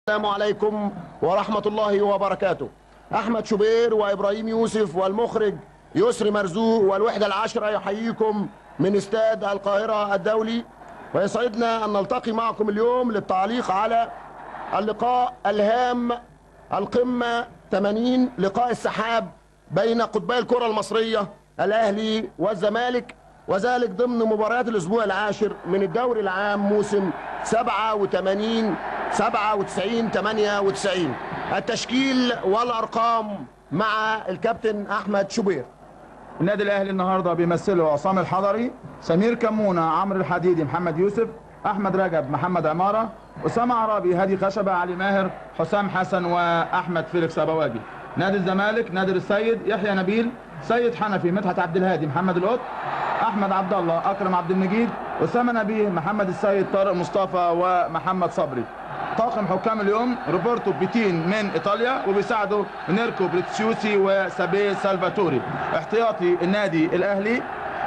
السلام عليكم ورحمة الله وبركاته. أحمد شوبير وإبراهيم يوسف والمخرج يسري مرزوق والوحدة العشرة يحييكم من استاد القاهرة الدولي، ويسعدنا أن نلتقي معكم اليوم للتعليق على اللقاء الهام، القمة 80، لقاء السحاب بين قطبي الكرة المصرية الأهلي والزمالك، وذلك ضمن مباريات الأسبوع العاشر من الدوري العام موسم 87 97 98. التشكيل والأرقام مع الكابتن أحمد شوبير. النادي الأهلي النهارده بيمثله عصام الحضري، سمير كمونة، عمرو الحديدي، محمد يوسف، أحمد رجب، محمد عمارة، أسامة عرابي، هادي خشبة، علي ماهر، حسام حسن، وأحمد فيليكس أبواجي. نادي الزمالك نادر السيد، يحيى نبيل، سيد حنفي، مدحت عبد الهادي، محمد القط، احمد عبد الله، اكرم عبد المجيد، اسامة نبيه، محمد السيد، طارق مصطفى، ومحمد صبري. طاقم حكام اليوم روبرتو بيتين من ايطاليا، وبيساعده نيركو بريتسيوسي وسابي سالفاتوري. احتياطي النادي الاهلي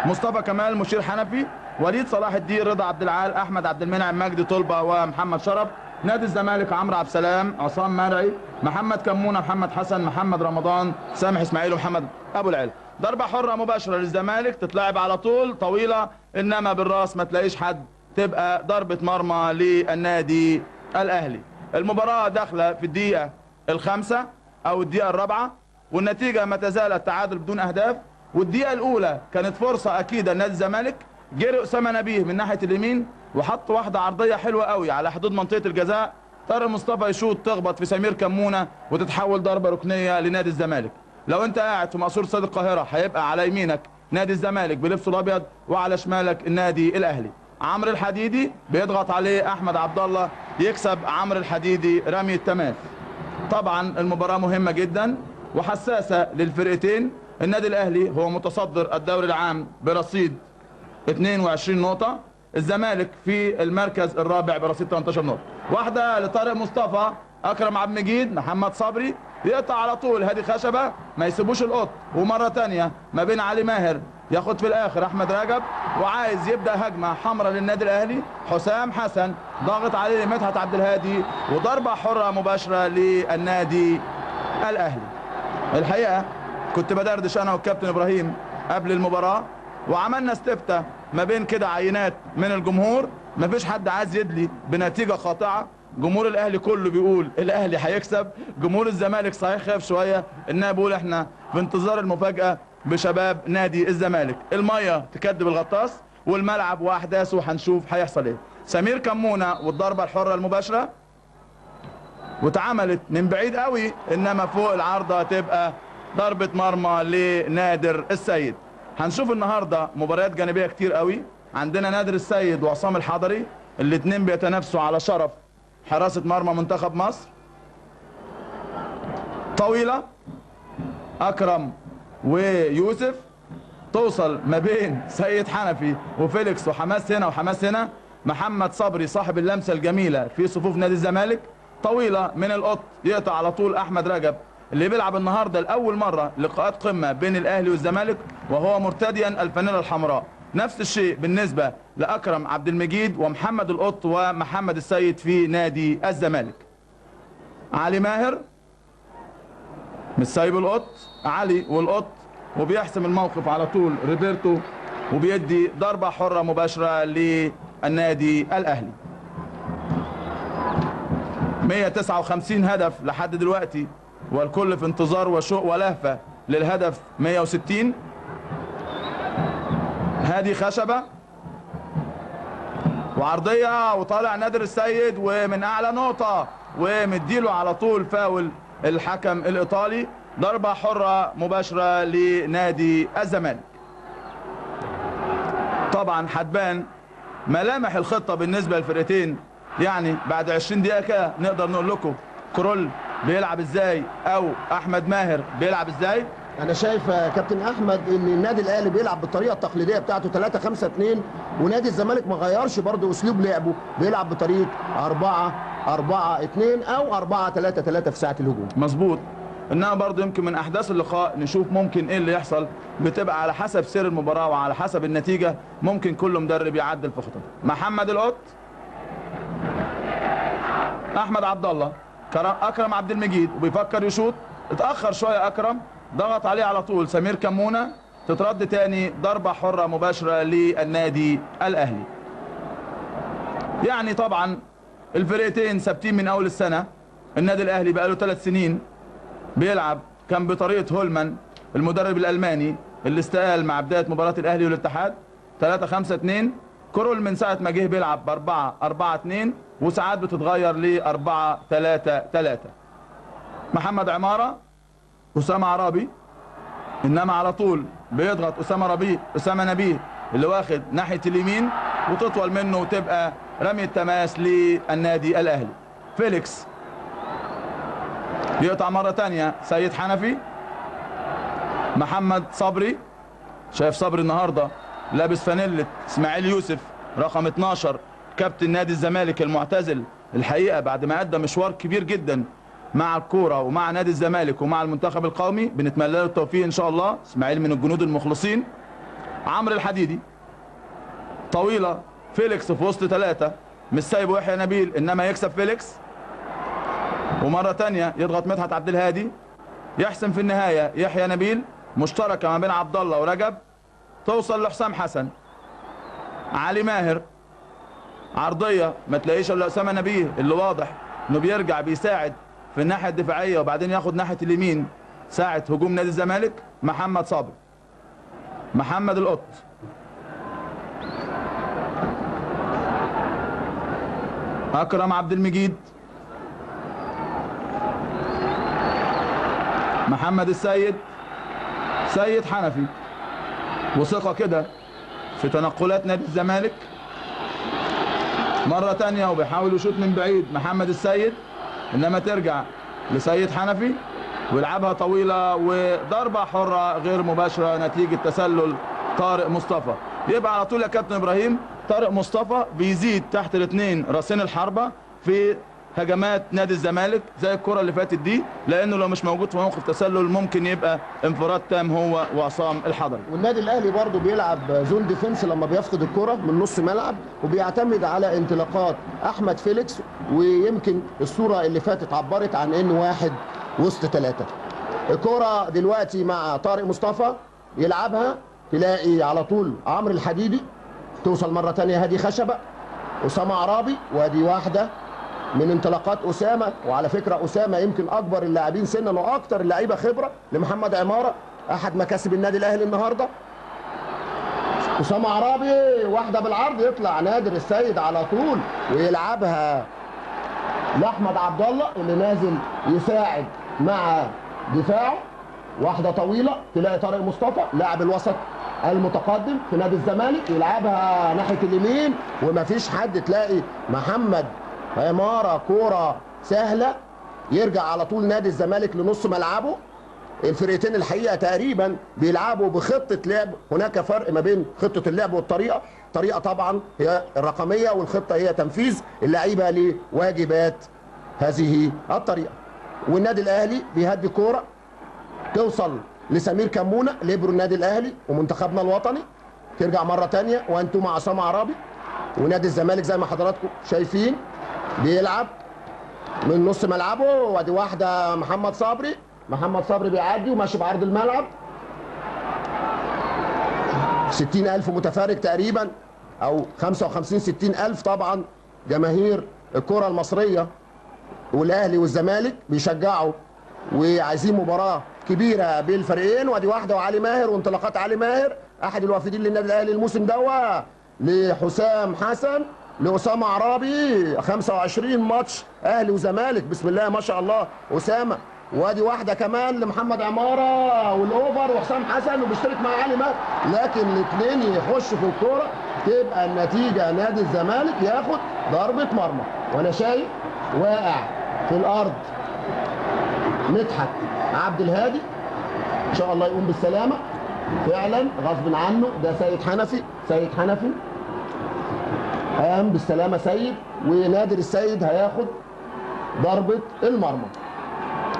مصطفى كمال، مشير حنفي، وليد صلاح الدين، رضا عبد العال، احمد عبد المنعم، مجدي طلبه، ومحمد شرف. نادي الزمالك عمرو عبد السلام، عصام مرعي، محمد كمونه، محمد حسن، محمد رمضان، سامح اسماعيل، ومحمد ابو العلا. ضربه حره مباشرة للزمالك تتلعب على طول طويلة، انما بالراس ما تلاقيش حد، تبقى ضربه مرمى للنادي الاهلي. المباراة داخله في الدقيقة الخامسة او الدقيقة الرابعة، والنتيجة ما تزال التعادل بدون اهداف. والدقيقة الاولى كانت فرصة اكيدة لنادي الزمالك، جري اسامة نبيه من ناحية اليمين وحط واحدة عرضية حلوة قوي على حدود منطقة الجزاء، طارق مصطفى يشوط تخبط في سمير كمونه وتتحول ضربه ركنيه لنادي الزمالك. لو انت قاعد في مقصورة استاد القاهرة هيبقى على يمينك نادي الزمالك بلبسه الابيض، وعلى شمالك النادي الاهلي. عمرو الحديدي بيضغط عليه احمد عبد الله، يكسب عمرو الحديدي رمي التماس. طبعا المباراة مهمة جدا وحساسه للفرقتين. النادي الاهلي هو متصدر الدوري العام برصيد 22 نقطة، الزمالك في المركز الرابع برصيد 18 نقطة. واحدة لطارق مصطفى، اكرم عبد المجيد، محمد صبري يقطع على طول هادي خشبه، ما يسيبوش القط. ومرة ثانية ما بين علي ماهر، ياخد في الاخر احمد رجب، وعايز يبدا هجمة حمراء للنادي الاهلي. حسام حسن ضاغط عليه مدحت عبد الهادي، وضربه حره مباشرة للنادي الاهلي. الحقيقة كنت بدردش انا والكابتن ابراهيم قبل المباراة، وعملنا استفتاء ما بين كده عينات من الجمهور، ما فيش حد عايز يدلي بنتيجة قاطعه. جمهور الاهلي كله بيقول الاهلي هيكسب، جمهور الزمالك صحيح خايف شوية، انها بيقول احنا في انتظار المفاجاة بشباب نادي الزمالك. المية تكدب الغطاس، والملعب واحداثه هنشوف هيحصل ايه. سمير كمونه والضربه الحرة المباشرة، واتعملت من بعيد قوي، انما فوق العارضة تبقى ضربه مرمى لنادر السيد. هنشوف النهارده مباريات جانبيه كتير قوي. عندنا نادر السيد وعصام الحضري، الاثنين بيتنافسوا على شرف حراسة مرمى منتخب مصر. طويلة اكرم ويوسف، توصل ما بين سيد حنفي وفيليكس، وحماس هنا وحماس هنا. محمد صبري صاحب اللمسة الجميلة في صفوف نادي الزمالك، طويلة من القط يقطع على طول احمد رجب اللي بيلعب النهارده لاول مرة لقاءات قمة بين الاهلي والزمالك وهو مرتديا الفانيله الحمراء. نفس الشيء بالنسبة لاكرم عبد المجيد ومحمد القط ومحمد السيد في نادي الزمالك. علي ماهر مش سايب القط، علي والقط، وبيحسم الموقف على طول روبرتو، وبيدي ضربه حره مباشرة للنادي الاهلي. 159 هدف لحد دلوقتي، والكل في انتظار وشوق ولهفه للهدف 160. هادي خشبه وعرضيه، وطالع نادر السيد ومن اعلى نقطة ومديله على طول فاول الحكم الايطالي. ضربه حره مباشرة لنادي الزمالك. طبعا هتبان ملامح الخطة بالنسبة للفرقتين، يعني بعد 20 دقيقة كده نقدر نقول لكم كرول بيلعب ازاي او احمد ماهر بيلعب ازاي. انا شايف يا كابتن احمد ان النادي الاهلي بيلعب بالطريقة التقليدية بتاعته 3-5-2، ونادي الزمالك ما غيرش برضه اسلوب لعبه، بيلعب بطريقة 4-4-2 او 4-3-3 في ساعة الهجوم. مظبوط. انها برضه يمكن من احداث اللقاء نشوف ممكن ايه اللي يحصل، بتبقى على حسب سير المباراة وعلى حسب النتيجة، ممكن كل مدرب يعدل في خطته. محمد القط، احمد عبد الله، اكرم عبد المجيد وبيفكر يشوط، اتاخر شوية اكرم، ضغط عليه على طول سمير كمونه، تترد تاني ضربه حره مباشرة للنادي الاهلي. يعني طبعا الفرقتين ثابتين من اول السنة، النادي الاهلي بقاله 3 سنين بيلعب، كان بطريقة هولمان المدرب الالماني اللي استقال مع بداية مباراة الاهلي والاتحاد 3-5-2. كرول من ساعة ما جه بيلعب ب 4-4-2 وساعات بتتغير ل 4-3-3. محمد عماره، اسامه عرابي، انما على طول بيضغط اسامه نبيه اللي واخد ناحية اليمين، وتطول منه وتبقى رمية تماس للنادي الاهلي. فيليكس يقطع مرة ثانية، سيد حنفي، محمد صبري. شايف صبري النهارده لابس فانيله اسماعيل يوسف رقم 12 كابتن نادي الزمالك المعتزل، الحقيقة بعد ما ادى مشوار كبير جدا مع الكورة ومع نادي الزمالك ومع المنتخب القومي، بنتمنى له التوفيق ان شاء الله. اسماعيل من الجنود المخلصين. عمرو الحديدي طويلة، فيليكس في وسط 3، مش سايبه يحيى نبيل، انما يكسب فيليكس. ومرة ثانية يضغط مدحت عبد الهادي، يحسم في النهاية يحيى نبيل، مشتركة ما بين عبد الله ورجب، توصل لحسام حسن. علي ماهر عرضية، ما تلاقيش الا اسامه نبيه اللي واضح انه بيرجع بيساعد في الناحية الدفاعية وبعدين ياخد ناحية اليمين ساعة هجوم نادي الزمالك. محمد صبري، محمد القط، اكرم عبد المجيد، محمد السيد، سيد حنفي. وثقه كده في تنقلات نادي الزمالك. مرة تانية وبيحاول يشوط من بعيد محمد السيد، انما ترجع لسيد حنفي ويلعبها طويلة وضربه حره غير مباشرة نتيجة تسلل طارق مصطفى. يبقى على طول يا كابتن ابراهيم طارق مصطفى بيزيد تحت الاثنين راسين الحربة في هجمات نادي الزمالك زي الكره اللي فاتت دي، لانه لو مش موجود في موقف تسلل ممكن يبقى انفراد تام هو وعصام الحضري. والنادي الاهلي برضه بيلعب zone defense لما بيفقد الكره من نص ملعب، وبيعتمد على انطلاقات احمد فيليكس، ويمكن الصورة اللي فاتت عبرت عن انه واحد وسط 3. الكره دلوقتي مع طارق مصطفى يلعبها، تلاقي على طول عمرو الحديدي، توصل مرة ثانية هادي خشبه، اسامه عرابي، وادي واحدة من انطلاقات اسامة. وعلى فكرة اسامة يمكن اكبر اللاعبين سنا واكثر اللعيبة خبره لمحمد عماره، احد مكاسب النادي الاهلي النهارده. اسامه عرابي واحدة بالعرض، يطلع نادر السيد على طول ويلعبها لاحمد عبد الله اللي نازل يساعد مع دفاعه. واحدة طويلة تلاقي طارق مصطفى لاعب الوسط المتقدم في نادي الزمالك يلعبها ناحية اليمين ومفيش حد، تلاقي محمد عمارة كورة سهلة، يرجع على طول نادي الزمالك لنص ملعبه. الفرقتين الحقيقة تقريبا بيلعبوا بخطه لعب، هناك فرق ما بين خطه اللعب والطريقة. الطريقة طبعا هي الرقمية والخطه هي تنفيذ اللعيبة لواجبات هذه الطريقة. والنادي الاهلي بيهدي كورة توصل لسمير كمونه ليبرو النادي الاهلي ومنتخبنا الوطني، ترجع مرة ثانية وانتم مع عصام عرابي. ونادي الزمالك زي ما حضراتكم شايفين بيلعب من نص ملعبه، وادي واحدة محمد صبري، محمد صبري بيعدي وماشي بعرض الملعب. 60,000 متفرج تقريبا او 55 60,000، طبعا جماهير الكره المصرية والاهلي والزمالك بيشجعوا وعايزين مباراة كبيرة بالفريقين. وادي واحدة وعلي ماهر وانطلاقات علي ماهر احد الوافدين للنادي الاهلي الموسم دوت، لحسام حسن، لأسامة عرابي. 25 ماتش اهلي وزمالك، بسم الله ما شاء الله اسامة. وادي واحدة كمان لمحمد عماره والاوفر وحسام حسن وبيشترك مع علي ماهر، لكن الاثنين يخشوا في الكورة، تبقى النتيجة نادي الزمالك ياخد ضربه مرمى. وانا شايف واقع في الارض مدحت عبد الهادي، ان شاء الله يقوم بالسلامة. فعلا غصب عنه ده سيد حنفي، سيد حنفي قام بالسلامة سيد، ونادر السيد هياخد ضربه المرمى.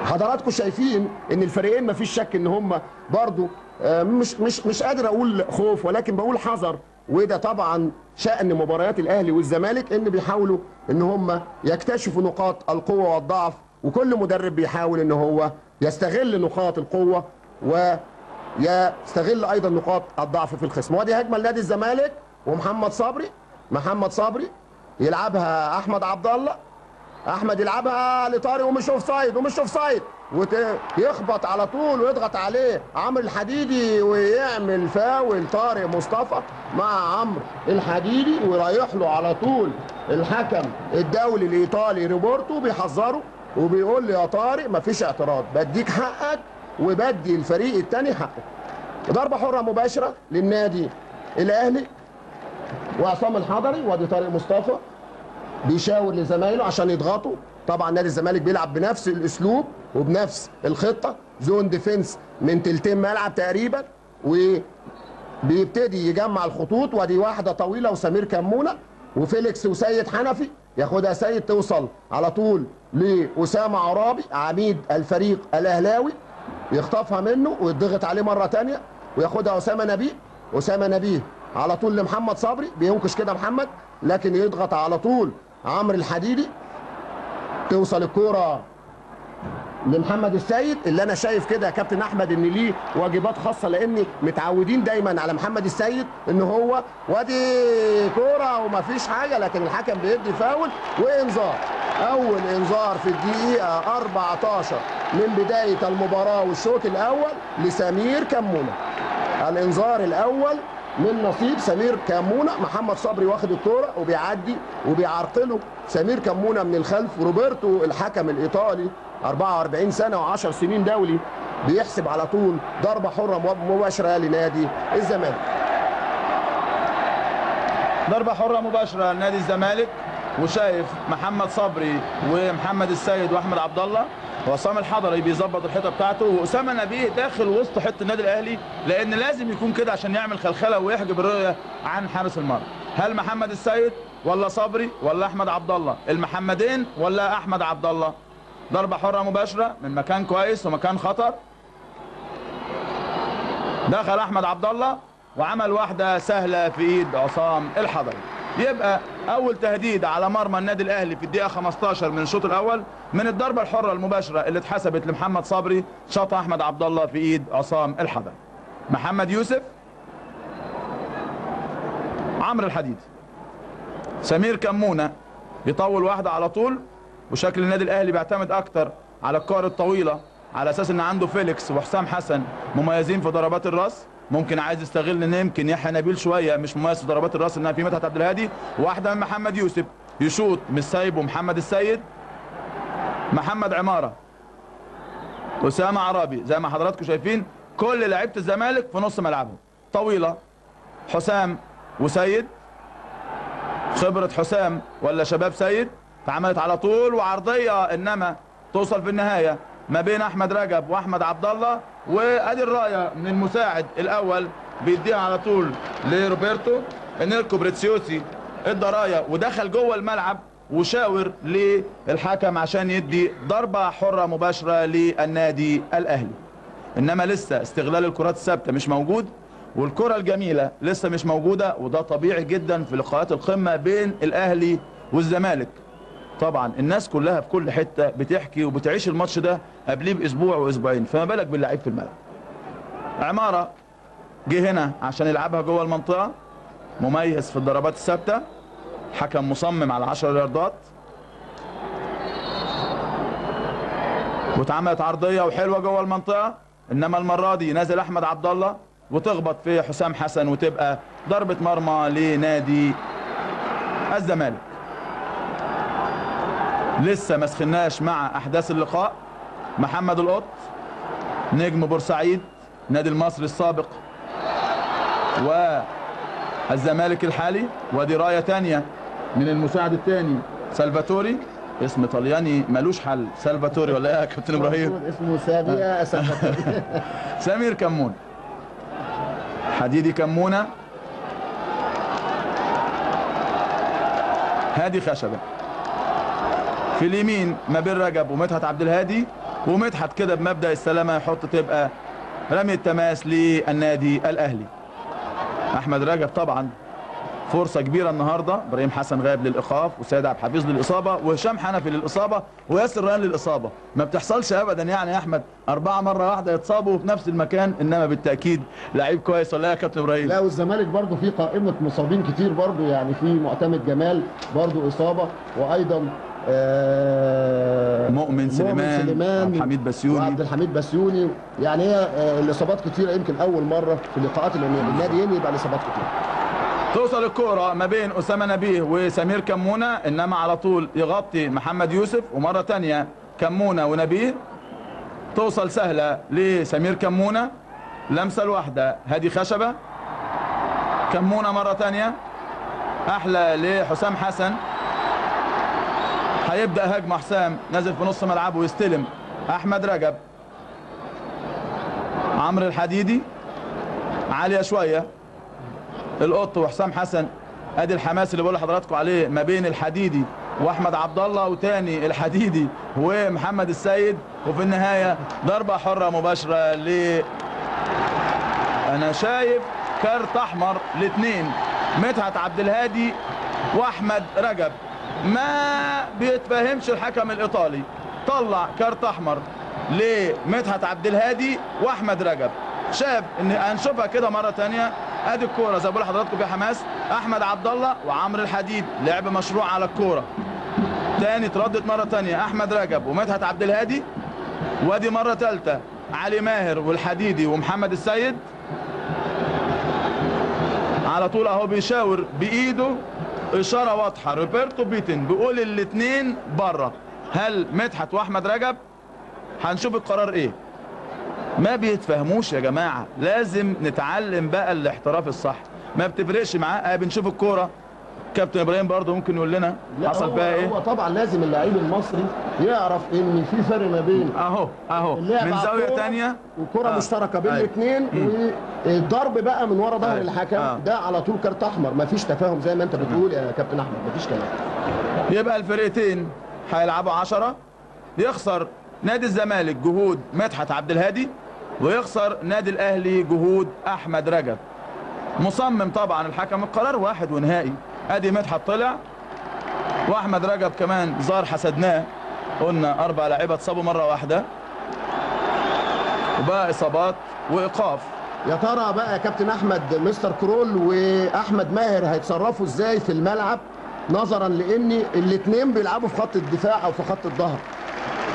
حضراتكم شايفين ان الفريقين مفيش شك ان هم برضو مش قادر اقول خوف، ولكن بقول حذر، وده طبعا شأن مباريات الاهلي والزمالك، ان بيحاولوا ان هم يكتشفوا نقاط القوة والضعف وكل مدرب بيحاول ان هو يستغل نقاط القوة ويستغل ايضا نقاط الضعف في الخصم. وادي هجمة لنادي الزمالك ومحمد صبري، محمد صبري يلعبها احمد عبد الله، احمد يلعبها لطارق ومش offside، ومش offside، ويخبط على طول ويضغط عليه عمرو الحديدي ويعمل فاول طارق مصطفى مع عمرو الحديدي، ورايح له على طول الحكم الدولي الايطالي روبرتو بيحذره وبيقول له يا طارق مفيش اعتراض، بديك حقك وبدي الفريق الثاني حقه. ضربه حره مباشرة للنادي الاهلي وعصام الحضري، وادي طارق مصطفى بيشاور لزمايله عشان يضغطوا. طبعا نادي الزمالك بيلعب بنفس الاسلوب وبنفس الخطة، zone defense من تلتين ملعب تقريبا، وبيبتدي يجمع الخطوط. وادي واحدة طويلة وسمير كمونه وفيليكس وسيد حنفي، ياخدها سيد توصل على طول لاسامة عرابي عميد الفريق الاهلاوي، يخطفها منه ويضغط عليه مرة ثانية وياخدها اسامة نبيه، اسامة نبيه على طول لمحمد صبري، بينكش كده محمد لكن يضغط على طول عمرو الحديدي، توصل الكورة لمحمد السيد. اللي انا شايف كده يا كابتن احمد ان ليه واجبات خاصة، لان متعودين دايما على محمد السيد ان هو وادي كورة ومفيش حاجة، لكن الحكم بيدي فاول وانذار. اول انذار في الدقيقة 14 من بداية المباراة والشوط الاول لسمير كمونه. الانذار الاول من نصيب سمير كمونه. محمد صبري واخد الكورة وبيعدي وبيعرقله سمير كمونه من الخلف. روبرتو الحكم الايطالي 44 سنة و10 سنين دولي بيحسب على طول ضربه حره مباشرة لنادي الزمالك. ضربه حره مباشرة لنادي الزمالك، وشايف محمد صبري ومحمد السيد واحمد عبد الله وعصام الحضري بيظبط الحيطة بتاعته، واسامة نبيه داخل وسط حتة النادي الاهلي، لان لازم يكون كده عشان يعمل خلخله ويحجب الرؤية عن حارس المرمى. هل محمد السيد ولا صبري ولا احمد عبد الله؟ المحمدين ولا احمد عبد الله؟ ضربه حره مباشرة من مكان كويس ومكان خطر. دخل احمد عبد الله وعمل واحدة سهلة في ايد عصام الحضري. يبقى اول تهديد على مرمى النادي الاهلي في الدقيقة 15 من الشوط الاول من الضربة الحرة المباشرة اللي اتحسبت لمحمد صبري، شاط احمد عبد الله في ايد عصام الحضري. محمد يوسف، عمرو الحديدي، سمير كمونه يطول واحدة على طول، وشكل النادي الاهلي بيعتمد اكتر على الكور الطويلة على اساس ان عنده فيليكس وحسام حسن مميزين في ضربات الراس. ممكن عايز يستغل ان يمكن يحيى نبيل شوية مش مميز في ضربات الراس، انها في مدحت عبد الهادي. واحدة من محمد يوسف يشوط مش سايبه محمد السيد، محمد عمارة، اسامة عرابي. زي ما حضراتكم شايفين كل لعيبة الزمالك في نص ملعبهم. طويلة حسام وسيد، خبره حسام ولا شباب سيد، اتعملت على طول وعرضيه انما توصل في النهاية ما بين احمد رجب واحمد عبد الله، وادي الراية من المساعد الاول بيديها على طول لروبرتو انيركو بريتسيوسي، ادى رايه ودخل جوه الملعب وشاور للحكم عشان يدي ضربه حره مباشرة للنادي الاهلي. انما لسه استغلال الكرات الثابتة مش موجود، والكره الجميلة لسه مش موجودة، وده طبيعي جدا في لقاءات القمه بين الاهلي والزمالك. طبعا الناس كلها في كل حتة بتحكي وبتعيش الماتش ده قبليه باسبوع واسبوعين، فما بالك باللعيب في الملعب. عمارة جه هنا عشان يلعبها جوه المنطقة، مميز في الضربات الثابتة، حكم مصمم على 10 ياردات، واتعملت عرضية وحلوه جوه المنطقة، انما المرة دي نازل احمد عبد الله وتخبط في حسام حسن وتبقى ضربه مرمى لنادي الزمالك. لسه ما سخناش مع احداث اللقاء. محمد القط نجم بورسعيد نادي المصري السابق والزمالك الحالي، ودي رايه ثانية من المساعد الثاني سالفاتوري، اسم طلياني ملوش حل، سالفاتوري ولا ايه يا كابتن ابراهيم؟ اسمه سامي سالفاتوري. سمير كمون، حديدي كمونه، هادي خشبه في اليمين ما بين رجب ومدحت عبد الهادي، ومدحت كده بمبدأ السلامة يحط تبقى رمية تماس للنادي الأهلي. أحمد رجب طبعا فرصة كبيرة النهارده. ابراهيم حسن غاب للايقاف، وسيد عبد الحفيظ للاصابة، وهشام حنفي للاصابة، وياسر ريان للاصابة. ما بتحصلش ابدا يعني يا احمد 4 مرة واحدة يتصابوا في نفس المكان، انما بالتاكيد لعيب كويس ولا يا كابتن ابراهيم؟ لا، والزمالك برضو في قائمة مصابين كتير برضو، يعني في معتمد جمال برضو اصابه، وايضا مؤمن سليمان، عبد الحميد بسيوني، وعبد الحميد بسيوني. يعني هي الاصابات كتيرة، يمكن اول مرة في لقاءات الناديين يبقى الاصابات كتيرة. توصل الكرة ما بين أسامة نبيه وسمير كمونة، إنما على طول يغطي محمد يوسف، ومرة تانية كمونة ونبيه. توصل سهلة لسمير كمونة، لمسة الواحدة هادي خشبة، كمونة مرة تانية، أحلى لحسام حسن. هيبدأ هجمة حسام، نازل في نص ملعبه ويستلم أحمد رجب، عمرو الحديدي عالية شوية، القط وحسام حسن. ادي الحماس اللي بقول لحضراتكم عليه ما بين الحديدي واحمد عبد الله، وتاني الحديدي ومحمد السيد، وفي النهاية ضربه حره مباشرة ل انا شايف كارت احمر الاثنين، مدحت عبد الهادي واحمد رجب. ما بيتفهمش الحكم الايطالي، طلع كارت احمر لمدحت عبد الهادي واحمد رجب. شاف ان هنشوفها كده مرة ثانية. ادي الكورة زي ما بقول لحضراتكم في حماس، احمد عبد الله وعمرو الحديد، لعب مشروع على الكورة. تاني تردد مرة ثانية احمد رجب ومدحت عبد الهادي، وادي مرة ثالثة علي ماهر والحديدي ومحمد السيد. على طول اهو بيشاور بايده اشارة واضحة، روبرتو بيتن بيقول الاثنين بره. هل مدحت واحمد رجب؟ هنشوف القرار ايه. ما بيتفهموش يا جماعة، لازم نتعلم بقى الاحتراف الصح، ما بتفرقش معاه. بنشوف الكورة، كابتن ابراهيم برضه ممكن يقول لنا حصل فيها ايه. هو طبعا لازم اللعيب المصري يعرف ان في فرق ما بين اهو من زاوية ثانية وكره مشتركة بين الاثنين، والضرب بقى من ورا ظهر الحكم ده على طول كارت احمر، ما فيش تفاهم زي ما انت بتقول يا كابتن احمد، ما فيش كلام. يبقى الفرقتين هيلعبوا 10، يخسر نادي الزمالك جهود مدحت عبد الهادي، ويخسر نادي الاهلي جهود احمد رجب. مصمم طبعا الحكم، القرار واحد ونهائي. ادي مدحت طلع، واحمد رجب كمان زار، حسدناه، قلنا 4 لاعيبه اتصابوا مرة واحدة، وبقى اصابات وايقاف. يا ترى بقى يا كابتن احمد مستر كرول واحمد ماهر هيتصرفوا ازاي في الملعب، نظرا لان الاثنين بيلعبوا في خط الدفاع او في خط الظهر؟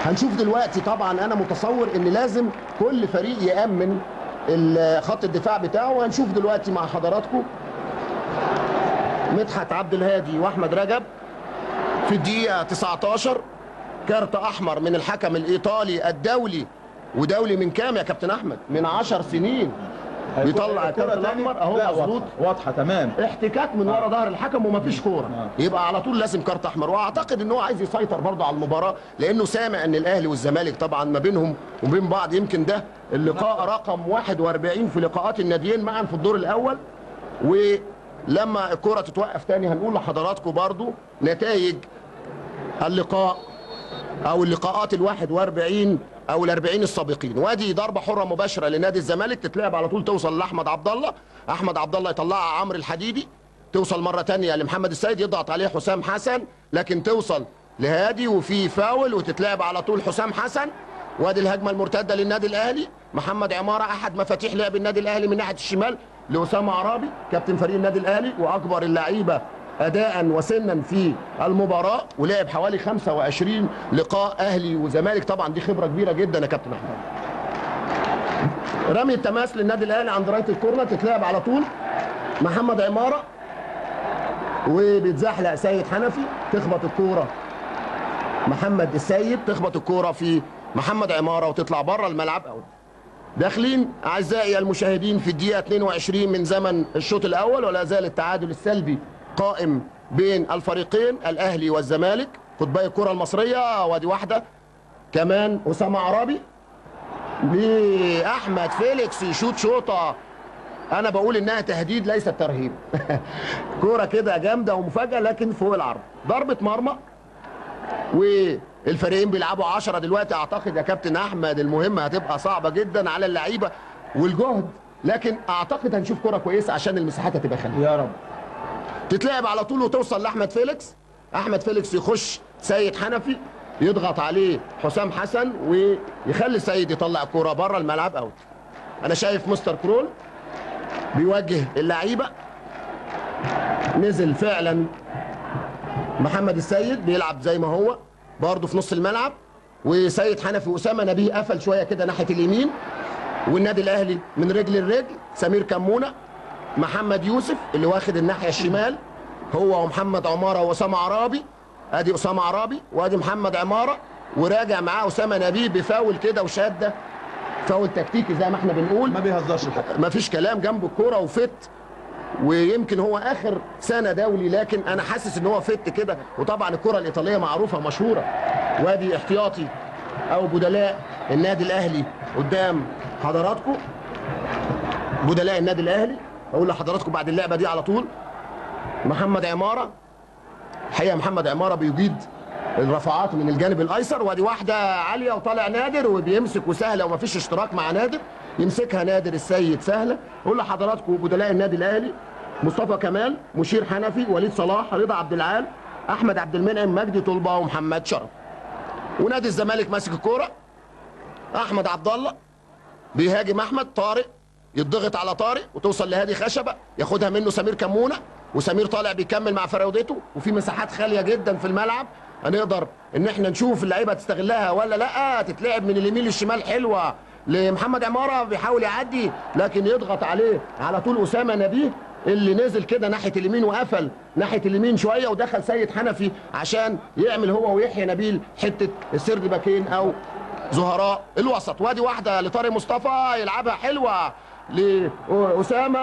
هنشوف دلوقتي. طبعا انا متصور ان لازم كل فريق يامن خط الدفاع بتاعه، وهنشوف دلوقتي مع حضراتكم مدحت عبد الهادي واحمد رجب في الدقيقة 19، كارت احمر من الحكم الايطالي الدولي، ودولي من كام يا كابتن احمد؟ من 10 سنين. بيطلع الكارت الاحمر اهو، مظبوط، واضحة تمام، احتكاك من ورا ظهر الحكم ومفيش كورة، يبقى على طول لازم كارت احمر. واعتقد ان هو عايز يسيطر برضه على المباراة، لانه سامع ان الاهلي والزمالك طبعا ما بينهم وبين بعض، يمكن ده اللقاء رقم 41 في لقاءات الناديين معا في الدور الاول. ولما الكورة تتوقف تاني هنقول لحضراتكم برضه نتائج اللقاء او اللقاءات ال 41 او ال 40 السابقين. وادي ضربه حره مباشرة لنادي الزمالك، تتلعب على طول توصل لاحمد عبد الله، احمد عبد الله يطلعها عمرو الحديدي، توصل مرة ثانية لمحمد السيد، يضغط عليه حسام حسن، لكن توصل لهادي وفي فاول، وتتلعب على طول حسام حسن. وادي الهجمة المرتدة للنادي الاهلي، محمد عمارة احد مفاتيح لعب النادي الاهلي من ناحية الشمال لاسامة عرابي كابتن فريق النادي الاهلي واكبر اللعيبة اداء وسنا في المباراة، ولعب حوالي 25 لقاء اهلي وزمالك، طبعا دي خبره كبيرة جدا يا كابتن احمد. رمي التماس للنادي الاهلي عند رايه الكورنر، تتلعب على طول محمد عمارة وبيتزحلق سيد حنفي، تخبط الكورة محمد السيد، تخبط الكورة في محمد عمارة وتطلع بره الملعب. داخلين اعزائي المشاهدين في الدقيقة 22 من زمن الشوط الاول، ولا زال التعادل السلبي قائم بين الفريقين الاهلي والزمالك، قطبي الكره المصرية. وادي واحدة كمان اسامة عرابي لاحمد فيليكس يشوط شوطه، انا بقول انها تهديد ليست ترهيب. كورة كده جامدة ومفاجاه لكن فوق العرض، ضربه مرمى، والفريقين بيلعبوا 10 دلوقتي. اعتقد يا كابتن احمد المهمة هتبقى صعبة جدا على اللعيبة والجهد، لكن اعتقد هنشوف كورة كويسة عشان المساحات هتبقى خالية يا رب. تتلعب على طول وتوصل لاحمد فيليكس. احمد فيليكس يخش سيد حنفي، يضغط عليه حسام حسن ويخلي سيد يطلع الكورة بره الملعب out. انا شايف مستر كرول بيوجه اللعيبة. نزل فعلا محمد السيد بيلعب زي ما هو برضه في نص الملعب، وسيد حنفي واسامة نبيه قفل شوية كده ناحية اليمين. والنادي الاهلي من رجل لرجل، سمير كمونه، محمد يوسف اللي واخد الناحية الشمال هو ومحمد عمارة واسامة عرابي. ادي اسامة عرابي وادي محمد عمارة، وراجع معاه اسامة نبيه بفاول كده وشاده، فاول تكتيكي زي ما احنا بنقول، ما بيهزرش الحكم، ما فيش كلام، جنب الكورة وفت. ويمكن هو اخر سنة دولي، لكن انا حاسس ان هو فت كده. وطبعا الكره الايطالية معروفة مشهورة. وادي احتياطي او بدلاء النادي الاهلي قدام حضراتكم، بدلاء النادي الاهلي. اقول لحضراتكم بعد اللعبة دي على طول محمد عمارة. الحقيقة محمد عمارة بيجيد الرفعات من الجانب الايسر، وادي واحدة عالية وطالع نادر وبيمسك وسهلة ومفيش اشتراك مع نادر، يمسكها نادر السيد سهلة. اقول لحضراتكم بدلاء النادي الاهلي: مصطفى كمال، مشير حنفي، وليد صلاح، رضا عبد العال، احمد عبد المنعم، مجدي طلبه، ومحمد شرف. ونادي الزمالك ماسك الكورة، احمد عبد الله بيهاجم احمد طارق، يضغط على طارق وتوصل لهادي خشبه، ياخدها منه سمير كمونه، وسمير طالع بيكمل مع فراودته، وفي مساحات خالية جدا في الملعب هنقدر ان احنا نشوف اللعيبة تستغلها ولا لا. تتلعب من اليمين للشمال حلوة لمحمد عمارة، بيحاول يعدي لكن يضغط عليه على طول اسامة نبيه اللي نزل كده ناحية اليمين وقفل ناحية اليمين شوية، ودخل سيد حنفي عشان يعمل هو ويحيى نبيل حتة السرد باكين او زهراء الوسط. وادي واحدة لطارق مصطفى يلعبها حلوة لأسامة،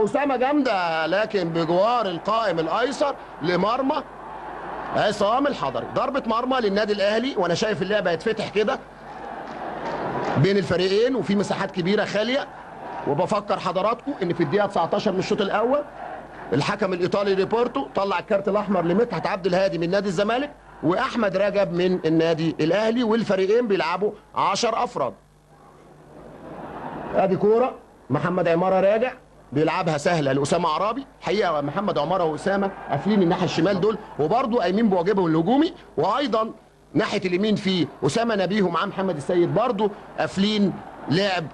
أسامة جامدة لكن بجوار القائم الأيسر لمرمى عصام الحضري. ضربة مرمى للنادي الأهلي، وأنا شايف اللعبة هيتفتح كده بين الفريقين وفي مساحات كبيرة خالية. وبفكر حضراتكم إن في الدقيقة 19 من الشوط الأول الحكم الإيطالي ريبورتو طلع الكارت الأحمر لمدحت عبد الهادي من نادي الزمالك وأحمد رجب من النادي الأهلي، والفريقين بيلعبوا 10 أفراد. ادي كورة محمد عمارة راجع بيلعبها سهلة لاسامة عرابي. حقيقة محمد عمارة واسامة قافلين الناحية الشمال دول، وبرده قايمين بواجبهم الهجومي، وايضا ناحية اليمين في اسامة نبيه ومعاه محمد السيد برده قافلين لعب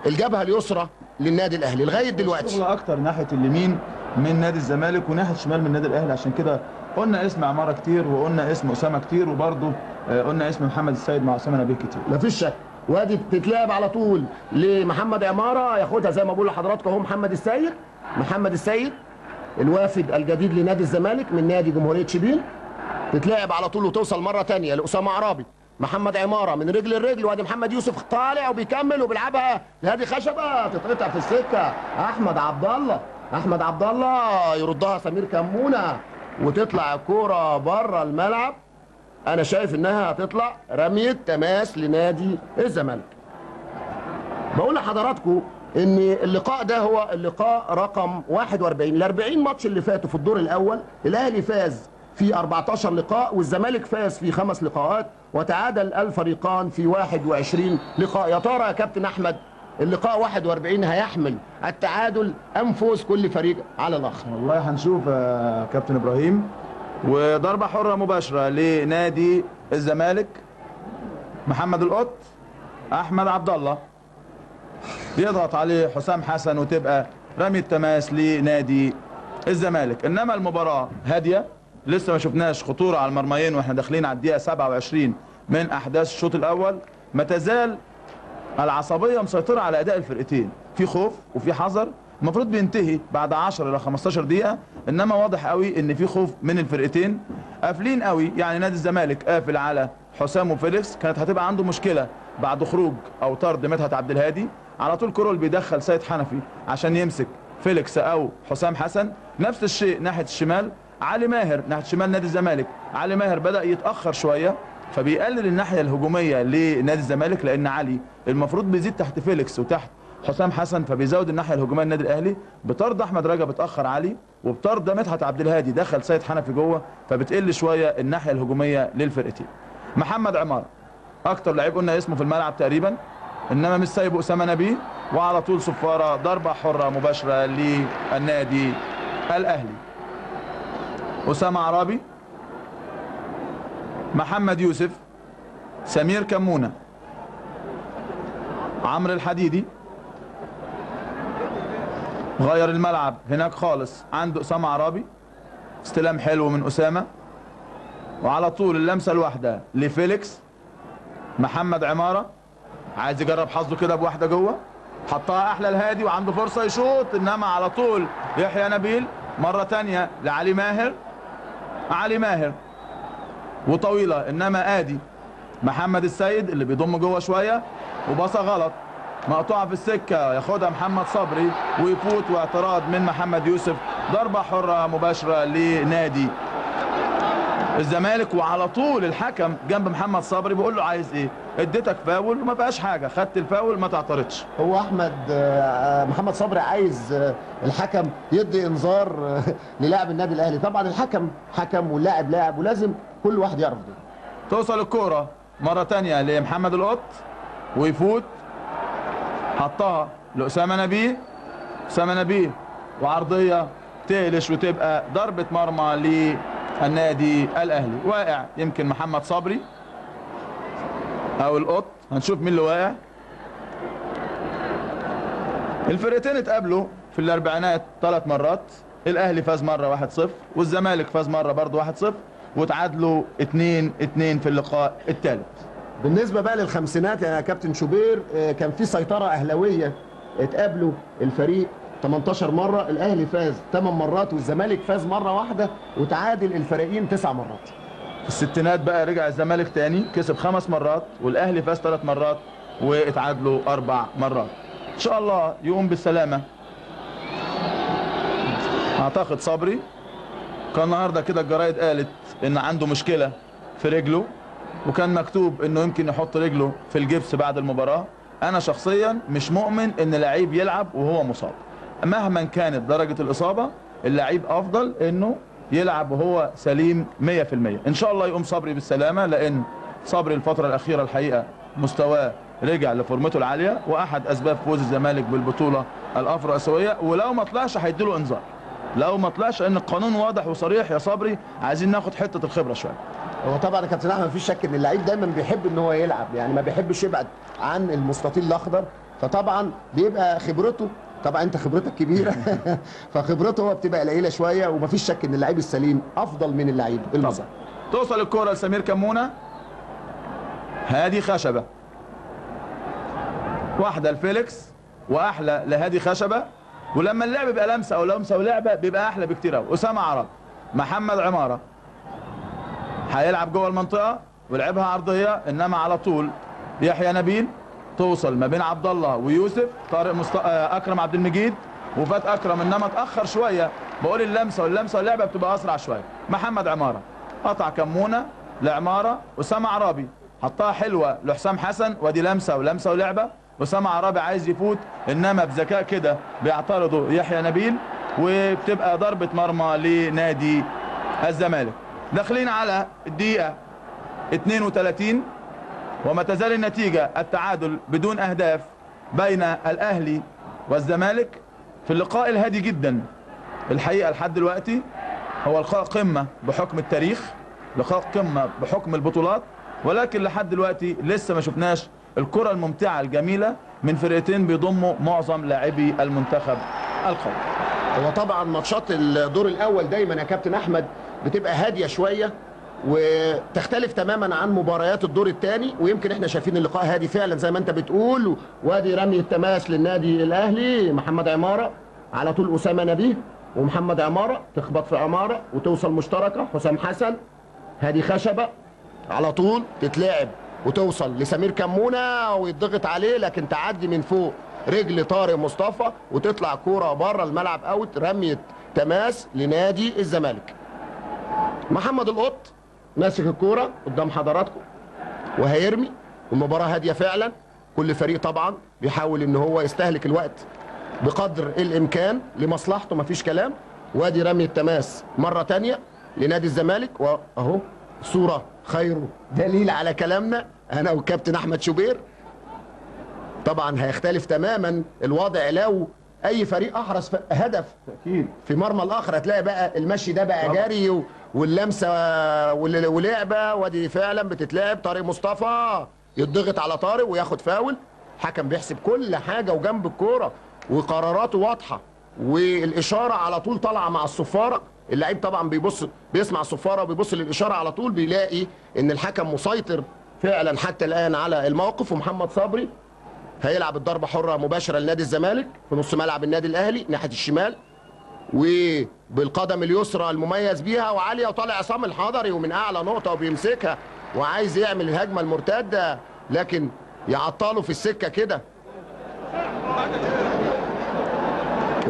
الجبهة اليسرى للنادي الاهلي لغاية دلوقتي. شغل اكتر ناحية اليمين من نادي الزمالك وناحية الشمال من النادي الاهلي، عشان كده قلنا اسم عمارة كتير وقلنا اسم اسامة كتير، وبرده قلنا اسم محمد السيد مع اسامة نبيه كتير. مفيش شك. وادي بتتلعب على طول لمحمد عمارة، ياخدها زي ما بقول لحضراتكم اهو محمد السيد. محمد السيد الوافد الجديد لنادي الزمالك من نادي جمهورية شبين. تتلعب على طول وتوصل مرة ثانية لاسامة عرابي. محمد عمارة من رجل لرجل، وادي محمد يوسف طالع وبيكمل وبيلعبها لهادي خشبه، تتقطع في السكة. احمد عبد الله، احمد عبد الله يردها سمير كمونه وتطلع الكورة بره الملعب. انا شايف انها هتطلع رمية تماس لنادي الزمالك. بقول لحضراتكم ان اللقاء ده هو اللقاء رقم 41. ال 40 ماتش اللي فاتوا في الدور الاول الاهلي فاز في 14 لقاء والزمالك فاز في 5 لقاءات، وتعادل الفريقان في 21 لقاء. يا ترى يا كابتن احمد اللقاء 41 هيحمل التعادل ام فوز كل فريق على الاخر؟ والله هنشوف يا كابتن ابراهيم. وضربة حرة مباشرة لنادي الزمالك، محمد القط، أحمد عبد الله يضغط عليه حسام حسن وتبقى رمية تماس لنادي الزمالك. إنما المباراة هادية، لسه ما شفناش خطورة على المرميين واحنا داخلين على الدقيقة 27 من أحداث الشوط الأول. ما تزال العصبية مسيطرة على أداء الفرقتين، في خوف وفي حذر، المفروض بينتهي بعد 10 إلى 15 دقيقة، إنما واضح قوي إن في خوف من الفرقتين، قافلين قوي. يعني نادي الزمالك قافل على حسام وفيليكس، كانت هتبقى عنده مشكلة بعد خروج أو طرد مدحت عبد الهادي، على طول كرول بيدخل سيد حنفي عشان يمسك فيليكس أو حسام حسن. نفس الشيء ناحية الشمال، علي ماهر ناحية شمال نادي الزمالك، علي ماهر بدأ يتأخر شوية فبيقلل الناحية الهجومية لنادي الزمالك، لأن علي المفروض بيزيد تحت فيليكس وتحت حسام حسن، فبيزود الناحية الهجومية للنادي الاهلي. بطرد احمد رجب اتاخر علي، وبطرد مدحت عبد الهادي دخل سيد حنفي جوه، فبتقل شوية الناحية الهجومية للفرقتين. محمد عمارة اكتر لعيب قلنا اسمه في الملعب تقريبا، انما مش سايبه اسامة نبيه، وعلى طول صفارة ضربه حره مباشرة للنادي الاهلي. أسامة عرابي، محمد يوسف، سمير كمونة، عمرو الحديدي. غير الملعب هناك خالص عند أسامة عرابي، استلام حلو من أسامة، وعلى طول اللمسة الواحدة لفيليكس. محمد عمارة عايز يجرب حظه كده بواحدة جوه، حطها أحلى الهادي وعنده فرصة يشوط، إنما على طول يحيى نبيل. مرة تانية لعلي ماهر، علي ماهر وطويلة، إنما آدي محمد السيد اللي بيضم جوه شوية، وباصة غلط مقطوعة في السكة، ياخدها محمد صبري ويفوت، واعتراض من محمد يوسف، ضربة حرة مباشرة لنادي الزمالك. وعلى طول الحكم جنب محمد صبري بيقول له عايز ايه؟ اديتك فاول وما فيهاش حاجة، خدت الفاول ما تعترضش. هو احمد محمد صبري عايز الحكم يدي انذار للاعب النادي الاهلي. طبعا الحكم حكم واللاعب لاعب، ولازم كل واحد يعرف ده. توصل الكورة مرة ثانية لمحمد القط ويفوت، حطها لأسامة نبيه، أسامة نبيه وعرضية تقلش وتبقى ضربة مرمى للنادي الأهلي. واقع يمكن محمد صبري أو القط، هنشوف مين اللي واقع. الفرقتين اتقابلوا في الأربعينات 3 مرات، الأهلي فاز مرة 1-0، والزمالك فاز مرة برضه 1-0، وتعادلوا 2-2 في اللقاء الثالث. بالنسبة بقى للخمسينات يا كابتن شوبير، كان في سيطرة أهلاوية، اتقابلوا الفريق 18 مرة، الأهلي فاز 8 مرات والزمالك فاز مرة واحدة، وتعادل الفريقين 9 مرات. في الستينات بقى رجع الزمالك تاني، كسب 5 مرات والأهلي فاز 3 مرات واتعادلوا 4 مرات. إن شاء الله يقوم بالسلامة. أعتقد صبري كان النهارده كده الجرايد قالت إن عنده مشكلة في رجله، وكان مكتوب انه يمكن يحط رجله في الجبس بعد المباراة. انا شخصيا مش مؤمن ان لعيب يلعب وهو مصاب، مهما كانت درجة الاصابة، اللعيب افضل انه يلعب وهو سليم 100%. ان شاء الله يقوم صبري بالسلامة، لان صبري الفترة الاخيرة الحقيقة مستواه رجع لفورمته العالية، واحد اسباب فوز الزمالك بالبطولة الافرو اسيوية. ولو ما طلعش هيديله انذار، لو ما طلعش، ان القانون واضح وصريح يا صبري. عايزين ناخد حتة الخبرة شوية. هو طبعا يا كابتن احمد مفيش شك ان اللعيب دايما بيحب ان هو يلعب، يعني ما بيحبش يبعد عن المستطيل الاخضر، فطبعا بيبقى خبرته، طبعا انت خبرتك كبيرة فخبرته هو بتبقى قليله شوية، ومفيش شك ان اللعيب السليم افضل من اللعيب المصاب. توصل الكره لسمير كمونه، هادي خشبه، واحدة لفيليكس واحلى لهادي خشبه. ولما اللعب بيبقى لمسه او لمسه ولعبه بيبقى احلى بكتير قوي. اسامة عرب، محمد عمارة هيلعب جوه المنطقة ولعبها عرضية، انما على طول يحيى نبيل توصل ما بين عبد الله ويوسف طارق اكرم عبد المجيد، وفات اكرم انما اتاخر شوية. بقول اللمسة واللمسه واللعبة بتبقى اسرع شوية. محمد عمارة قطع كمونه لعماره، اسامة عرابي حطها حلوة لحسام حسن، ودي لمسه ولمسه ولعبه. اسامة عرابي عايز يفوت، انما بذكاء كده بيعترضه يحيى نبيل، وبتبقى ضربه مرمى لنادي الزمالك. داخلين على الدقيقة 32 وما تزال النتيجة التعادل بدون أهداف بين الأهلي والزمالك في اللقاء الهادي جدا. الحقيقة لحد دلوقتي هو لقاء قمة بحكم التاريخ، لقاء قمة بحكم البطولات، ولكن لحد دلوقتي لسه ما شفناش الكرة الممتعة الجميلة من فرقتين بيضموا معظم لاعبي المنتخب القومي. هو طبعا ماتشات الدور الأول دايما يا كابتن أحمد بتبقى هادية شوية وتختلف تماما عن مباريات الدور الثاني، ويمكن احنا شايفين اللقاء هادي فعلا زي ما انت بتقول. وادي رمي التماس للنادي الاهلي، محمد عمارة على طول اسامة نبيه ومحمد عمارة، تخبط في عمارة وتوصل مشتركة، حسام حسن، هادي خشبه على طول تتلعب وتوصل لسمير كمونه ويتضغط عليه، لكن تعدي من فوق رجل طارق مصطفى وتطلع كورة بره الملعب اوت. رمية تماس لنادي الزمالك. محمد القط ماسك الكورة قدام حضراتكم وهيرمي، والمباراة هادية فعلا، كل فريق طبعا بيحاول ان هو يستهلك الوقت بقدر الامكان لمصلحته، مفيش كلام. وادي رمي التماس مرة ثانية لنادي الزمالك، واهو صوره خير دليل على كلامنا انا والكابتن احمد شوبير. طبعا هيختلف تماما الوضع لو اي فريق احرز هدف تأكيد في مرمى الاخر هتلاقي بقى المشي ده بقى جري واللمسه ولعبه، ودي فعلا بتتلعب. طارق مصطفى يضغط على طارق وياخد فاول. حكم بيحسب كل حاجة وجنب الكورة وقراراته واضحة، والاشارة على طول طالعه مع الصفاره. اللعيب طبعا بيبص، بيسمع الصفاره وبيبص للاشارة على طول، بيلاقي ان الحكم مسيطر فعلا حتى الان على الموقف. ومحمد صبري هيلعب الضربة حره مباشرة لنادي الزمالك في نص ملعب النادي الاهلي ناحية الشمال، وبالقدم اليسرى المميز بيها وعاليه، وطالع عصام الحضري ومن اعلى نقطة وبيمسكها وعايز يعمل الهجمة المرتدة، لكن يعطله في السكة كده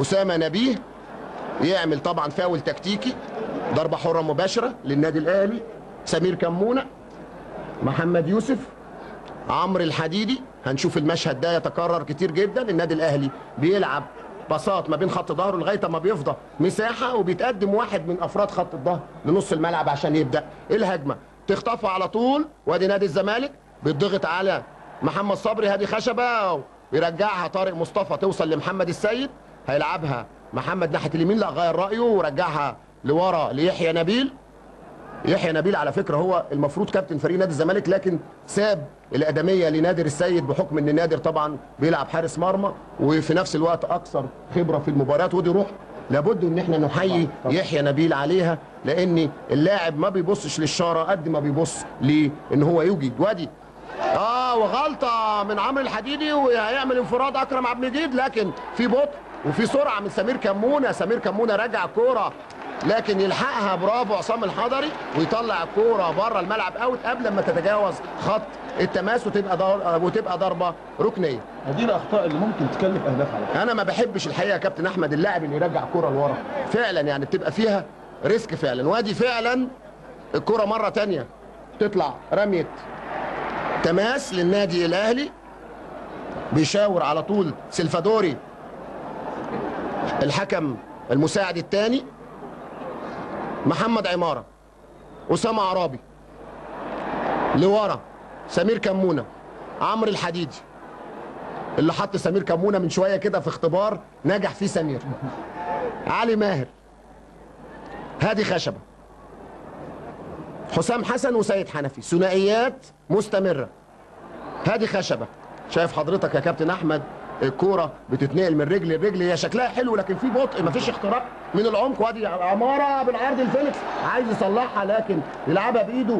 اسامة نبيه. يعمل طبعا فاول تكتيكي، ضربه حره مباشرة للنادي الاهلي. سمير كمونه، محمد يوسف، عمرو الحديدي. هنشوف المشهد ده يتكرر كتير جدا. النادي الاهلي بيلعب باصات ما بين خط ظهره لغاية ما بيفضى مساحة، وبيتقدم واحد من افراد خط الظهر لنص الملعب عشان يبدا الهجمة. تخطفها على طول، وادي نادي الزمالك بيضغط على محمد صبري، هادي خشبه ويرجعها طارق مصطفى، توصل لمحمد السيد، هيلعبها محمد ناحية اليمين، لا غير رايه ورجعها لورا ليحيى نبيل. يحيى نبيل على فكرة هو المفروض كابتن فريق نادي الزمالك، لكن ساب الادمية لنادر السيد بحكم ان نادر طبعا بيلعب حارس مرمى وفي نفس الوقت اكثر خبره في المباريات، ودي روح لابد ان احنا نحيي يحيى نبيل عليها، لان اللاعب ما بيبصش للشاره قد ما بيبص لان هو يوجد. وادي وغلطه من عمرو الحديدي، وهيعمل انفراد اكرم عبد المجيد، لكن في بطء وفي سرعة من سمير كمونه. سمير كمونه رجع كورة لكن يلحقها، برافو عصام الحضري، ويطلع الكورة بره الملعب out قبل ما تتجاوز خط التماس وتبقى ضربه ركنيه. دي الاخطاء اللي ممكن تكلف اهداف على فكرة. انا ما بحبش الحقيقة يا كابتن احمد اللاعب اللي يرجع كورة لورا، فعلا يعني بتبقى فيها risk فعلا. وادي فعلا الكورة مرة ثانية تطلع رمية تماس للنادي الاهلي، بيشاور على طول سلفادوري الحكم المساعد الثاني، محمد عمارة، أسامة عرابي، لورا سمير كمونة، عمرو الحديدي اللي حط سمير كمونة من شوية كده في اختبار نجح فيه سمير، علي ماهر، هادي خشبة، حسام حسن وسيد حنفي، ثنائيات مستمرة. هادي خشبة، شايف حضرتك يا كابتن أحمد الكورة بتتنقل من رجل لرجل، هي شكلها حلو لكن في بطء، مفيش اختراق من العمق. وادي عمارة بالعرض الفيليكس عايز يصلحها لكن يلعبها بايده.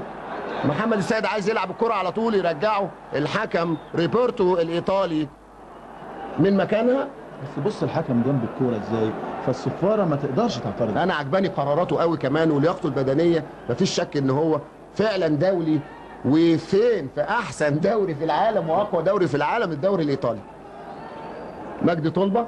محمد السيد عايز يلعب الكرة على طول، يرجعه الحكم ريبورتو الايطالي من مكانها. بس بص الحكم جنب الكورة ازاي، فالصفاره ما تقدرش تعترض. انا عجباني قراراته قوي كمان ولياقته البدنية، مفيش شك ان هو فعلا دولي، وفين في احسن دوري في العالم واقوى دوري في العالم الدوري الايطالي. مجدي طلبه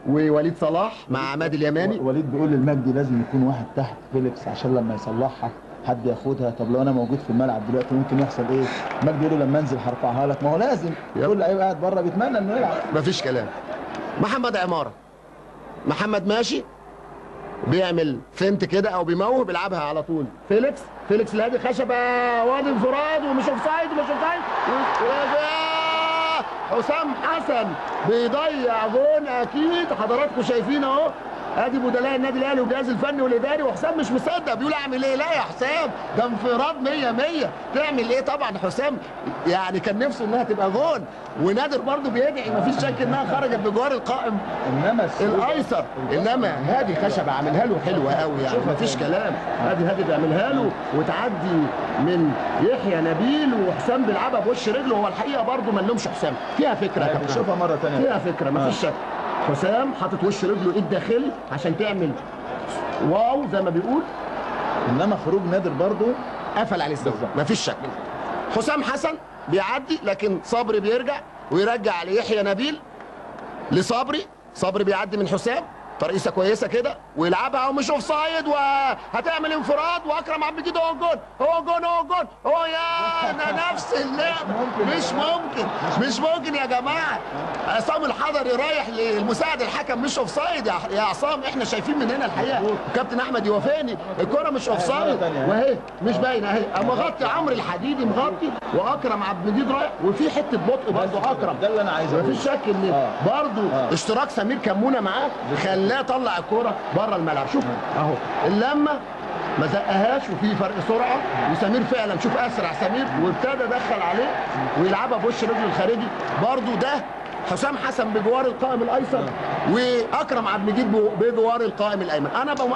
ووليد صلاح مع عماد اليماني. وليد بيقول للمجدي لازم يكون واحد تحت فيليكس عشان لما يصلحها حد ياخدها. طب لو انا موجود في الملعب دلوقتي ممكن يحصل ايه؟ مجدي يقول له لما انزل هرفعها لك، ما هو لازم كل لعيب قاعد بره بيتمنى انه يلعب. مفيش كلام. محمد عمارة، محمد ماشي بيعمل feint كده او بيموه، بيلعبها على طول فيليكس، فيليكس لهادي خشبه، وادي انفراد ومش offside، ومش offside، حسام حسن بيضيع جون اكيد حضراتكم شايفين اهو. ادي بدلاء النادي الاهلي والجهاز الفني والاداري، وحسام مش مصدق بيقول اعمل ايه؟ لا يا حسام ده انفراد 100 تعمل ايه؟ طبعا حسام يعني كان نفسه انها تبقى جون، ونادر برضه بيدعي مفيش شك انها خرجت بجوار القائم انما الايسر، انما هادي خشبه عاملها له حلوة قوي يعني مفيش كلام. هادي بيعملها له وتعدي من يحيى نبيل، وحسام بيلعبها بوش رجله. هو الحقيقة برضه ما نلومش حسام، فيها فكرة يا كابتن، شوفها مرة ثانية، فيها فكرة مفيش شك. حسام حاطط وش رجله ايد داخلي عشان تعمل واو زي ما بيقول، انما خروج نادر برضه قفل عليه الزاوية مفيش شك. حسام حسن بيعدي لكن صبري بيرجع ويرجع ليحيى نبيل لصبري، صبري بيعدي من حسام، ترقيصه كويسة كده ويلعبها ومش offside، وهتعمل انفراد، واكرم عبد المجيد هو الجون، هو الجون، هو الجون، هو يا نفس اللعب. مش ممكن، مش ممكن يا جماعة. عصام الحضري رايح للمساعد الحكم، مش offside يا عصام، احنا شايفين من هنا الحقيقة، كابتن احمد يوافقني، الكره مش offside وهي مش باينة اهي، مغطي عمرو الحديدي مغطي، واكرم عبد المجيد رايح، وفي حتة بطء برضه اكرم، ده اللي انا عايزه، مفيش شك ان برضه اشتراك سمير كمونه معاه خلاه طلع الكورة بره الملعب. شوف اهو اللمة ما زقهاش، وفي فرق سرعة، وسمير فعلا شوف اسرع سمير، وابتدى دخل عليه ويلعبها بوش رجله الخارجي. برضو ده حسام حسن بجوار القائم الايسر، واكرم عبد المجيد بجوار القائم الايمن.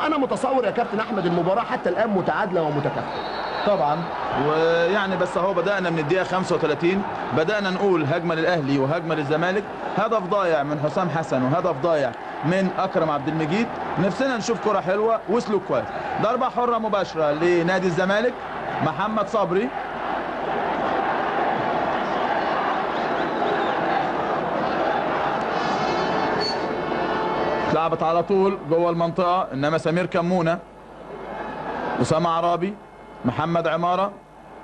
انا متصور يا كابتن احمد المباراة حتى الان متعادله ومتكافئه طبعا، ويعني بس اهو بدأنا من الدقيقة 35 بدأنا نقول هجمة للأهلي وهجمة للزمالك، هدف ضايع من حسام حسن وهدف ضايع من أكرم عبد المجيد. نفسنا نشوف كرة حلوة وسلوك كويس. ضربة حرة مباشرة لنادي الزمالك، محمد صبري لعبت على طول جوه المنطقة، إنما سمير كمونة، أسامة عرابي، محمد عمارة،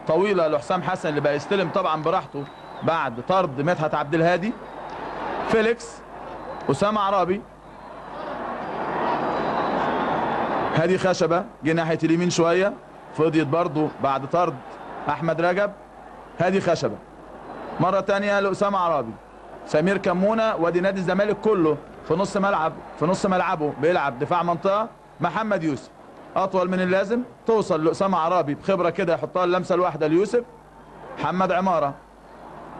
طويلة لحسام حسن اللي بقى يستلم طبعا براحته بعد طرد مدحت عبد الهادي. فيليكس، أسامة عرابي، هادي خشبة جه ناحية اليمين شوية، فضيت برضه بعد طرد أحمد رجب. هادي خشبة مرة تانية لأسامة عرابي، سمير كمونة، وادي نادي الزمالك كله في نص ملعب، في نص ملعبه بيلعب دفاع منطقة. محمد يوسف اطول من اللازم، توصل لأسامة عرابي بخبره كده يحطها اللمسة الواحدة ليوسف. محمد عمارة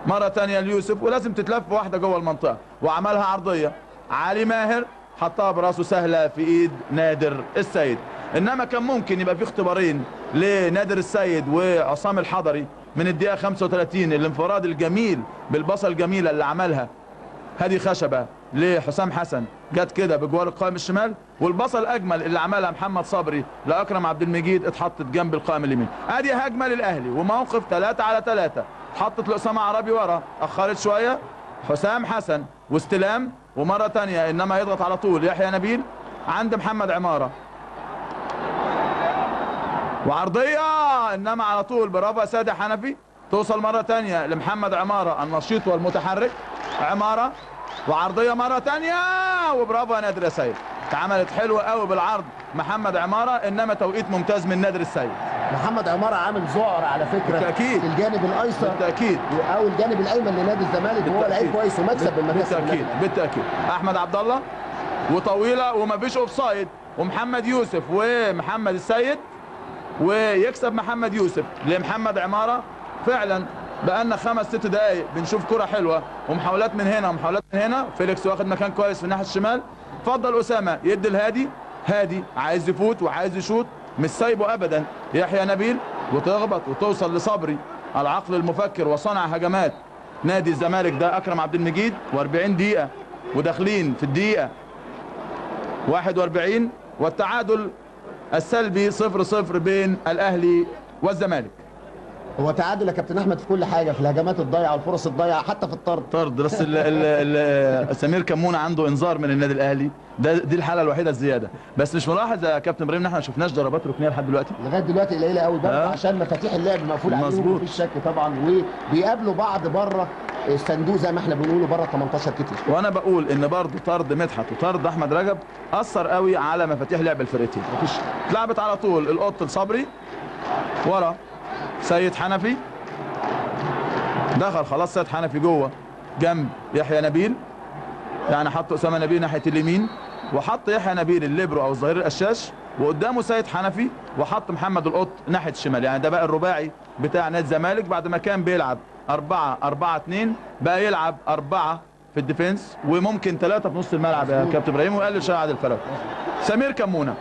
مرة ثانية ليوسف، ولازم تتلف واحدة جوه المنطقة، وعملها عرضية. علي ماهر حطها براسه سهلة في ايد نادر السيد. انما كان ممكن يبقى في اختبارين لنادر السيد وعصام الحضري من الدقيقة 35، الانفراد الجميل بالبصه الجميلة اللي عملها هادي خشبه لحسام حسن، جت كده بجوار القائم الشمال، والبصل الاجمل اللي عملها محمد صبري لاكرم عبد المجيد اتحطت جنب القائم اليمين. ادي هجمة للاهلي وموقف 3-3، اتحطت لاسامة عرابي ورا، اخرت شوية حسام حسن واستلام، ومرة ثانية انما يضغط على طول يحيى نبيل عند محمد عمارة، وعرضيه انما على طول برافو يا ساده حنفي، توصل مرة ثانية لمحمد عمارة النشيط والمتحرك. عمارة وعرضيه مرة ثانية، وبرافو يا نادر السيد، اتعملت حلوة قوي بالعرض محمد عمارة، انما توقيت ممتاز من نادر السيد. محمد عمارة عامل ذعر على فكرة بالتأكيد في الجانب الايسر، بالتاكيد، او الجانب الايمن لنادي الزمالك، وهو لعيب كويس ومكسب بالمكاسب بالتاكيد بالتاكيد. احمد عبد الله وطويلة ومفيش offside، ومحمد يوسف ومحمد السيد، ويكسب محمد يوسف لمحمد عمارة. فعلا بقالنا 5-6 دقايق بنشوف كرة حلوة ومحاولات من هنا ومحاولات من هنا. فيليكس واخد مكان كويس في الناحية الشمال، فضل أسامة يدي الهادي، هادي عايز يفوت وعايز يشوط، مش سايبه أبدا يحيى نبيل، وتخبط وتوصل لصبري العقل المفكر وصنع هجمات نادي الزمالك ده أكرم عبد المجيد. و40 دقيقة وداخلين في الدقيقة 41، والتعادل السلبي 0-0 بين الأهلي والزمالك. هو تعادل يا كابتن احمد في كل حاجة، في الهجمات الضايعه والفرص الضايعه، حتى في الطرد. طرد بس سمير كمونه عنده انذار من النادي الاهلي، دي الحالة الوحيدة الزيادة. بس مش ملاحظ يا كابتن ابراهيم ان احنا ما شفناش ضربات ركنيه لحد دلوقتي؟ لغاية دلوقتي قليله قوي برضه عشان مفاتيح اللعب مقفول عليهم، مفيش شك طبعا، وبيقابلوا بعض بره الصندوق زي ما احنا بنقوله بره 18 كتير. وانا بقول ان برضه طرد مدحت وطرد احمد رجب اثر قوي على مفاتيح لعب الفرقتين. مفيش. اتلعبت على طول القط لصبري ورا سيد حنفي، دخل خلاص سيد حنفي جوه جنب يحيى نبيل، يعني حط اسامة نبيل ناحية اليمين، وحط يحيى نبيل الليبرو او الظهير القشاش، وقدامه سيد حنفي، وحط محمد القط ناحية الشمال. يعني ده بقى الرباعي بتاع نادي الزمالك، بعد ما كان بيلعب 4-4-2 بقى يلعب 4 في ال defense، وممكن 3 في نص الملعب يا كابتن ابراهيم، ويقلل شوية عدد الفرق. سمير كمونه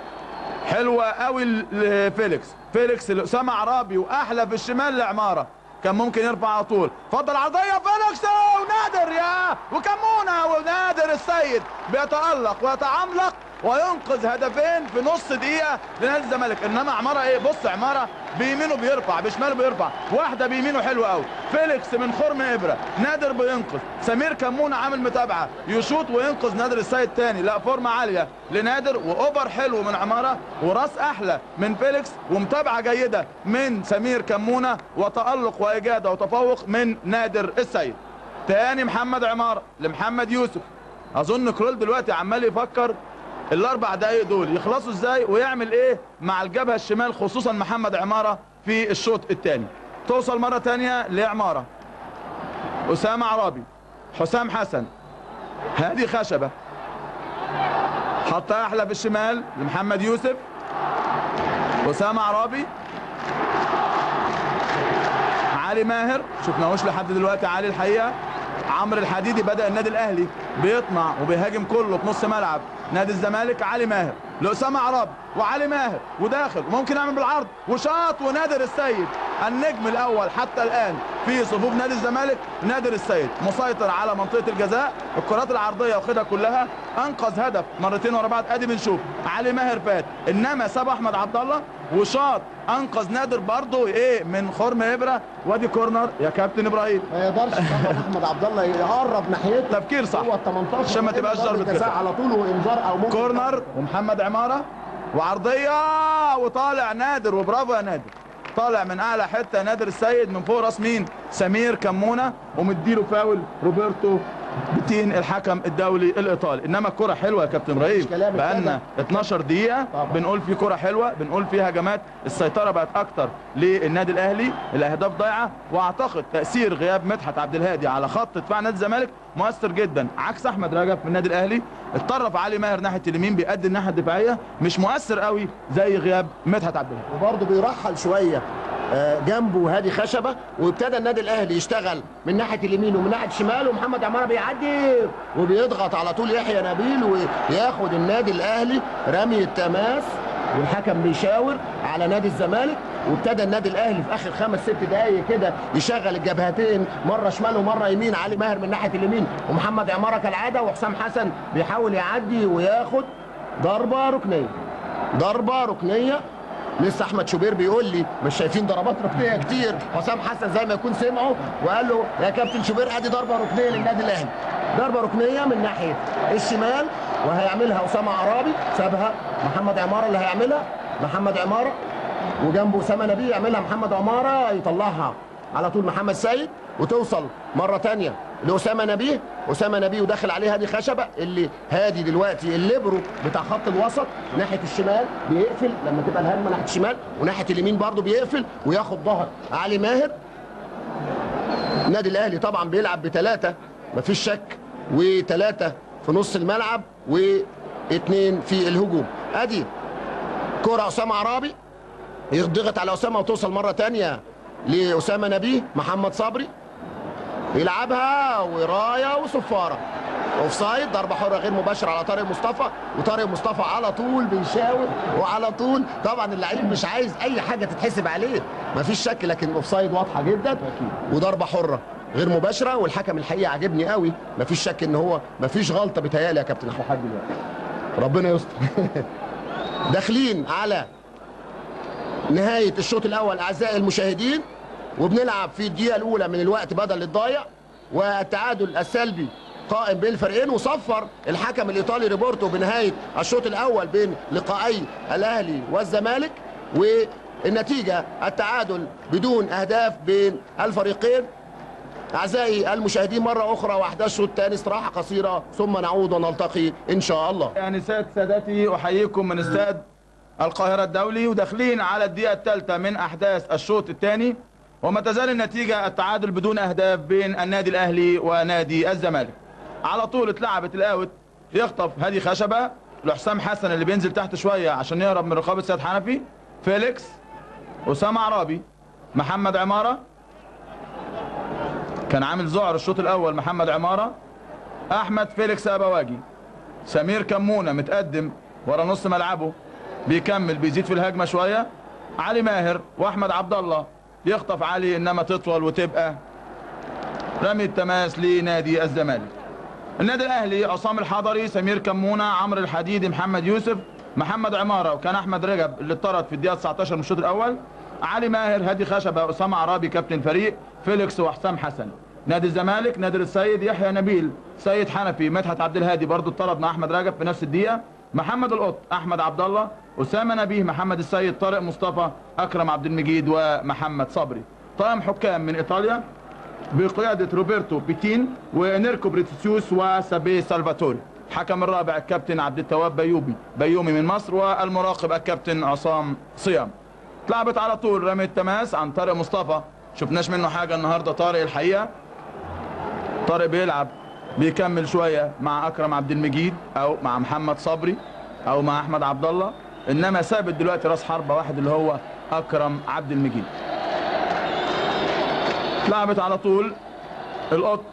حلوة قوي لفيليكس، فيليكس لأسامة عرابي، واحلى في الشمال لعماره، كان ممكن يرفع على طول. فضل عرضية فيليكس ونادر يا وكمونه، ونادر السيد بيتألق ويتعملق وينقذ هدفين في نص دقيقة لنادي الزمالك. انما عمارة ايه، بص عمارة بيمينه بيرفع، بشماله بيرفع، واحدة بيمينه حلوة قوي، فيليكس من خرم ابره، نادر بينقذ، سمير كمونه عامل متابعه يشوط وينقذ نادر السيد تاني، لا فورمه عالية لنادر، و over حلو من عمارة، وراس احلى من فيليكس، ومتابعة جيدة من سمير كمونه، وتالق واجاده وتفوق من نادر السيد. تاني محمد عمارة لمحمد يوسف. اظن كرول دلوقتي عمال يفكر الاربع دقايق دول يخلصوا ازاي ويعمل ايه مع الجبهة الشمال، خصوصا محمد عمارة في الشوط الثاني. توصل مرة ثانية لعماره، اسامة عرابي، حسام حسن، هادي خشبه، حطها احلى في الشمال لمحمد يوسف، اسامة عرابي، علي ماهر، شفناهوش لحد دلوقتي علي الحقيقة. عمرو الحديدي بدأ النادي الاهلي بيطمع وبيهاجم كله في نص ملعب نادي الزمالك. علي ماهر لأسامة عرابي، وعلي ماهر وداخل وممكن يعمل بالعرض وشاط، ونادر السيد النجم الاول حتى الان في صفوف نادي الزمالك. نادر السيد مسيطر على منطقة الجزاء، الكرات العرضية واخدها كلها، انقذ هدف مرتين ورا بعض. ادي بنشوف علي ماهر فات، انما ساب احمد عبد الله وشاط، انقذ نادر برضه ايه من خرم ابره. وادي corner يا كابتن ابراهيم، ما يقدرش احمد عبد الله يقرب ناحيته، تفكير صح هو ال 18 عشان ما تبقاش ضربه جزاء على طول وانذار او ممكن corner. ومحمد عمارة وعرضيه وطالع نادر، وبرافو يا نادر، طالع من اعلى حتة نادر السيد من فوق راس مين؟ سمير كمونه، ومديله فاول روبرتو بتين الحكم الدولي الايطالي. انما الكره حلوة يا كابتن ابراهيم، بقالنا 12 دقيقة طبعا بنقول في كره حلوة، بنقول فيها هجمات، السيطرة بقت اكتر للنادي الاهلي، الاهداف ضايعة، واعتقد تاثير غياب مدحت عبد الهادي على خط دفاع نادي الزمالك مؤثر جدا، عكس احمد رجب في النادي الاهلي. اتطرف علي ماهر ناحية اليمين بيأدي الناحية الدفاعية، مش مؤثر قوي زي غياب مدحت عبد الهادي. وبرضه بيرحل شوية جنبه هادي خشبه، وابتدى النادي الاهلي يشتغل من ناحية اليمين ومن ناحية الشمال، ومحمد عمارة بيعدي وبيضغط على طول يحيى نبيل، وياخد النادي الاهلي رمي التماس، والحكم بيشاور على نادي الزمالك. وابتدى النادي الاهلي في اخر 5 6 دقائق كده يشغل الجبهتين، مرة شمال ومرة يمين، علي ماهر من ناحية اليمين ومحمد عمارة كالعادة، وحسام حسن بيحاول يعدي وياخد ضربه ركنيه. ضربه ركنيه لسه احمد شوبير بيقول لي مش شايفين ضربات ركنيه كتير، حسام حسن زي ما يكون سمعه وقال له يا كابتن شوبير ادي ضربه ركنيه للنادي الاهلي. ضربه ركنيه من ناحية الشمال وهيعملها اسامة عرابي، سابها محمد عمارة اللي هيعملها، محمد عمارة وجنبه اسامة نبيه يعملها محمد عمارة، يطلعها على طول محمد سيد، وتوصل مرة ثانية لاسامة نبيه. اسامة نبيه وداخل عليه هادي خشبه، اللي هادي دلوقتي الليبرو بتاع خط الوسط ناحية الشمال بيقفل لما تبقى الهجمة ناحية الشمال، وناحية اليمين برضه بيقفل وياخد ظهر علي ماهر. النادي الاهلي طبعا بيلعب بثلاثة مفيش شك، وثلاثة في نص الملعب واثنين في الهجوم. ادي كره اسامة عرابي يضغط على اسامة وتوصل مرة ثانية لاسامة نبيه، محمد صبري يلعبها ورايه وصفاره، offside، ضربه حره غير مباشرة على طارق مصطفى، وطارق مصطفى على طول بيشاور وعلى طول طبعا اللعيب مش عايز اي حاجة تتحسب عليه مفيش شك، لكن offside واضحة جدا وضربه حره غير مباشرة. والحكم الحقيقة عاجبني قوي، مفيش شك ان هو مفيش غلطه بيتهيألي يا كابتن احمد لحد دلوقتي، ربنا يستر. داخلين على نهاية الشوط الاول اعزائي المشاهدين، وبنلعب في الدقيقة الاولى من الوقت بدل الضايع، والتعادل السلبي قائم بين الفريقين. وصفر الحكم الايطالي ريبورتو بنهاية الشوط الاول بين لقائي الاهلي والزمالك، والنتيجة التعادل بدون اهداف بين الفريقين. اعزائي المشاهدين مرة اخرى واحداث الشوط الثاني، استراحة قصيرة ثم نعود ونلتقي ان شاء الله. يعني سادتي احييكم من استاد القاهرة الدولي، وداخلين على الدقيقة الثالثة من احداث الشوط الثاني، وما تزال النتيجة التعادل بدون أهداف بين النادي الأهلي ونادي الزمالك. على طول اتلعبت ال out، يخطف هادي خشبة لحسام حسن اللي بينزل تحت شوية عشان يهرب من رقابة سيد حنفي، فيليكس، أسامة عرابي، محمد عمارة كان عامل ذعر الشوط الأول، محمد عمارة، أحمد فيليكس أبواجي، سمير كمونة متقدم ورا نص ملعبه بيكمل بيزيد في الهجمة شوية، علي ماهر وأحمد عبد الله يخطف علي انما تطول وتبقى رمي التماس لنادي الزمالك. النادي الاهلي عصام الحضري، سمير كمونه، عمرو الحديدي، محمد يوسف، محمد عمارة، وكان احمد رجب اللي اتطرد في الدقيقة 19 من الشوط الاول، علي ماهر، هادي خشبه، اسامة عرابي كابتن فريق، فيليكس وحسام حسن. نادي الزمالك نادر السيد، يحيى نبيل، سيد حنفي، مدحت عبد الهادي برضه اتطرد مع احمد رجب في نفس الدقيقة، محمد القط، احمد عبد الله، اسامة نبيه، محمد السيد، طارق مصطفى، اكرم عبد المجيد، ومحمد صبري. طاقم حكام من ايطاليا بقيادة روبرتو بيتين ونيركو بريتسيوس وسابي سالفاتوري. الحكم الرابع الكابتن عبد التواب بيومي من مصر، والمراقب الكابتن عصام صيام. اتلعبت على طول رمي التماس عن طارق مصطفى، شفناش منه حاجة النهارده طارق الحقيقة. طارق بيلعب بيكمل شوية مع اكرم عبد المجيد او مع محمد صبري او مع احمد عبد الله، انما ثابت دلوقتي راس حربه واحد اللي هو اكرم عبد المجيد. لعبت على طول القط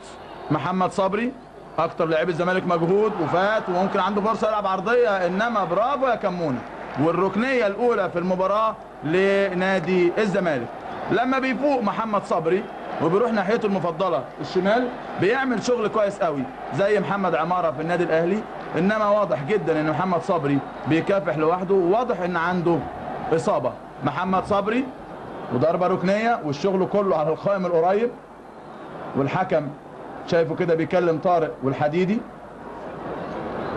محمد صبري، اكتر لعيب الزمالك مجهود وفات وممكن عنده فرصة يلعب عرضية، انما برافو يا كمونه. والركنيه الاولى في المباراة لنادي الزمالك. لما بيفوق محمد صبري وبيروح ناحيته المفضلة الشمال بيعمل شغل كويس قوي زي محمد عمارة في النادي الاهلي، انما واضح جدا ان محمد صبري بيكافح لوحده، وواضح ان عنده اصابه. محمد صبري وضربه ركنيه والشغل كله على القائم القريب، والحكم شايفه كده بيكلم طارق والحديدي.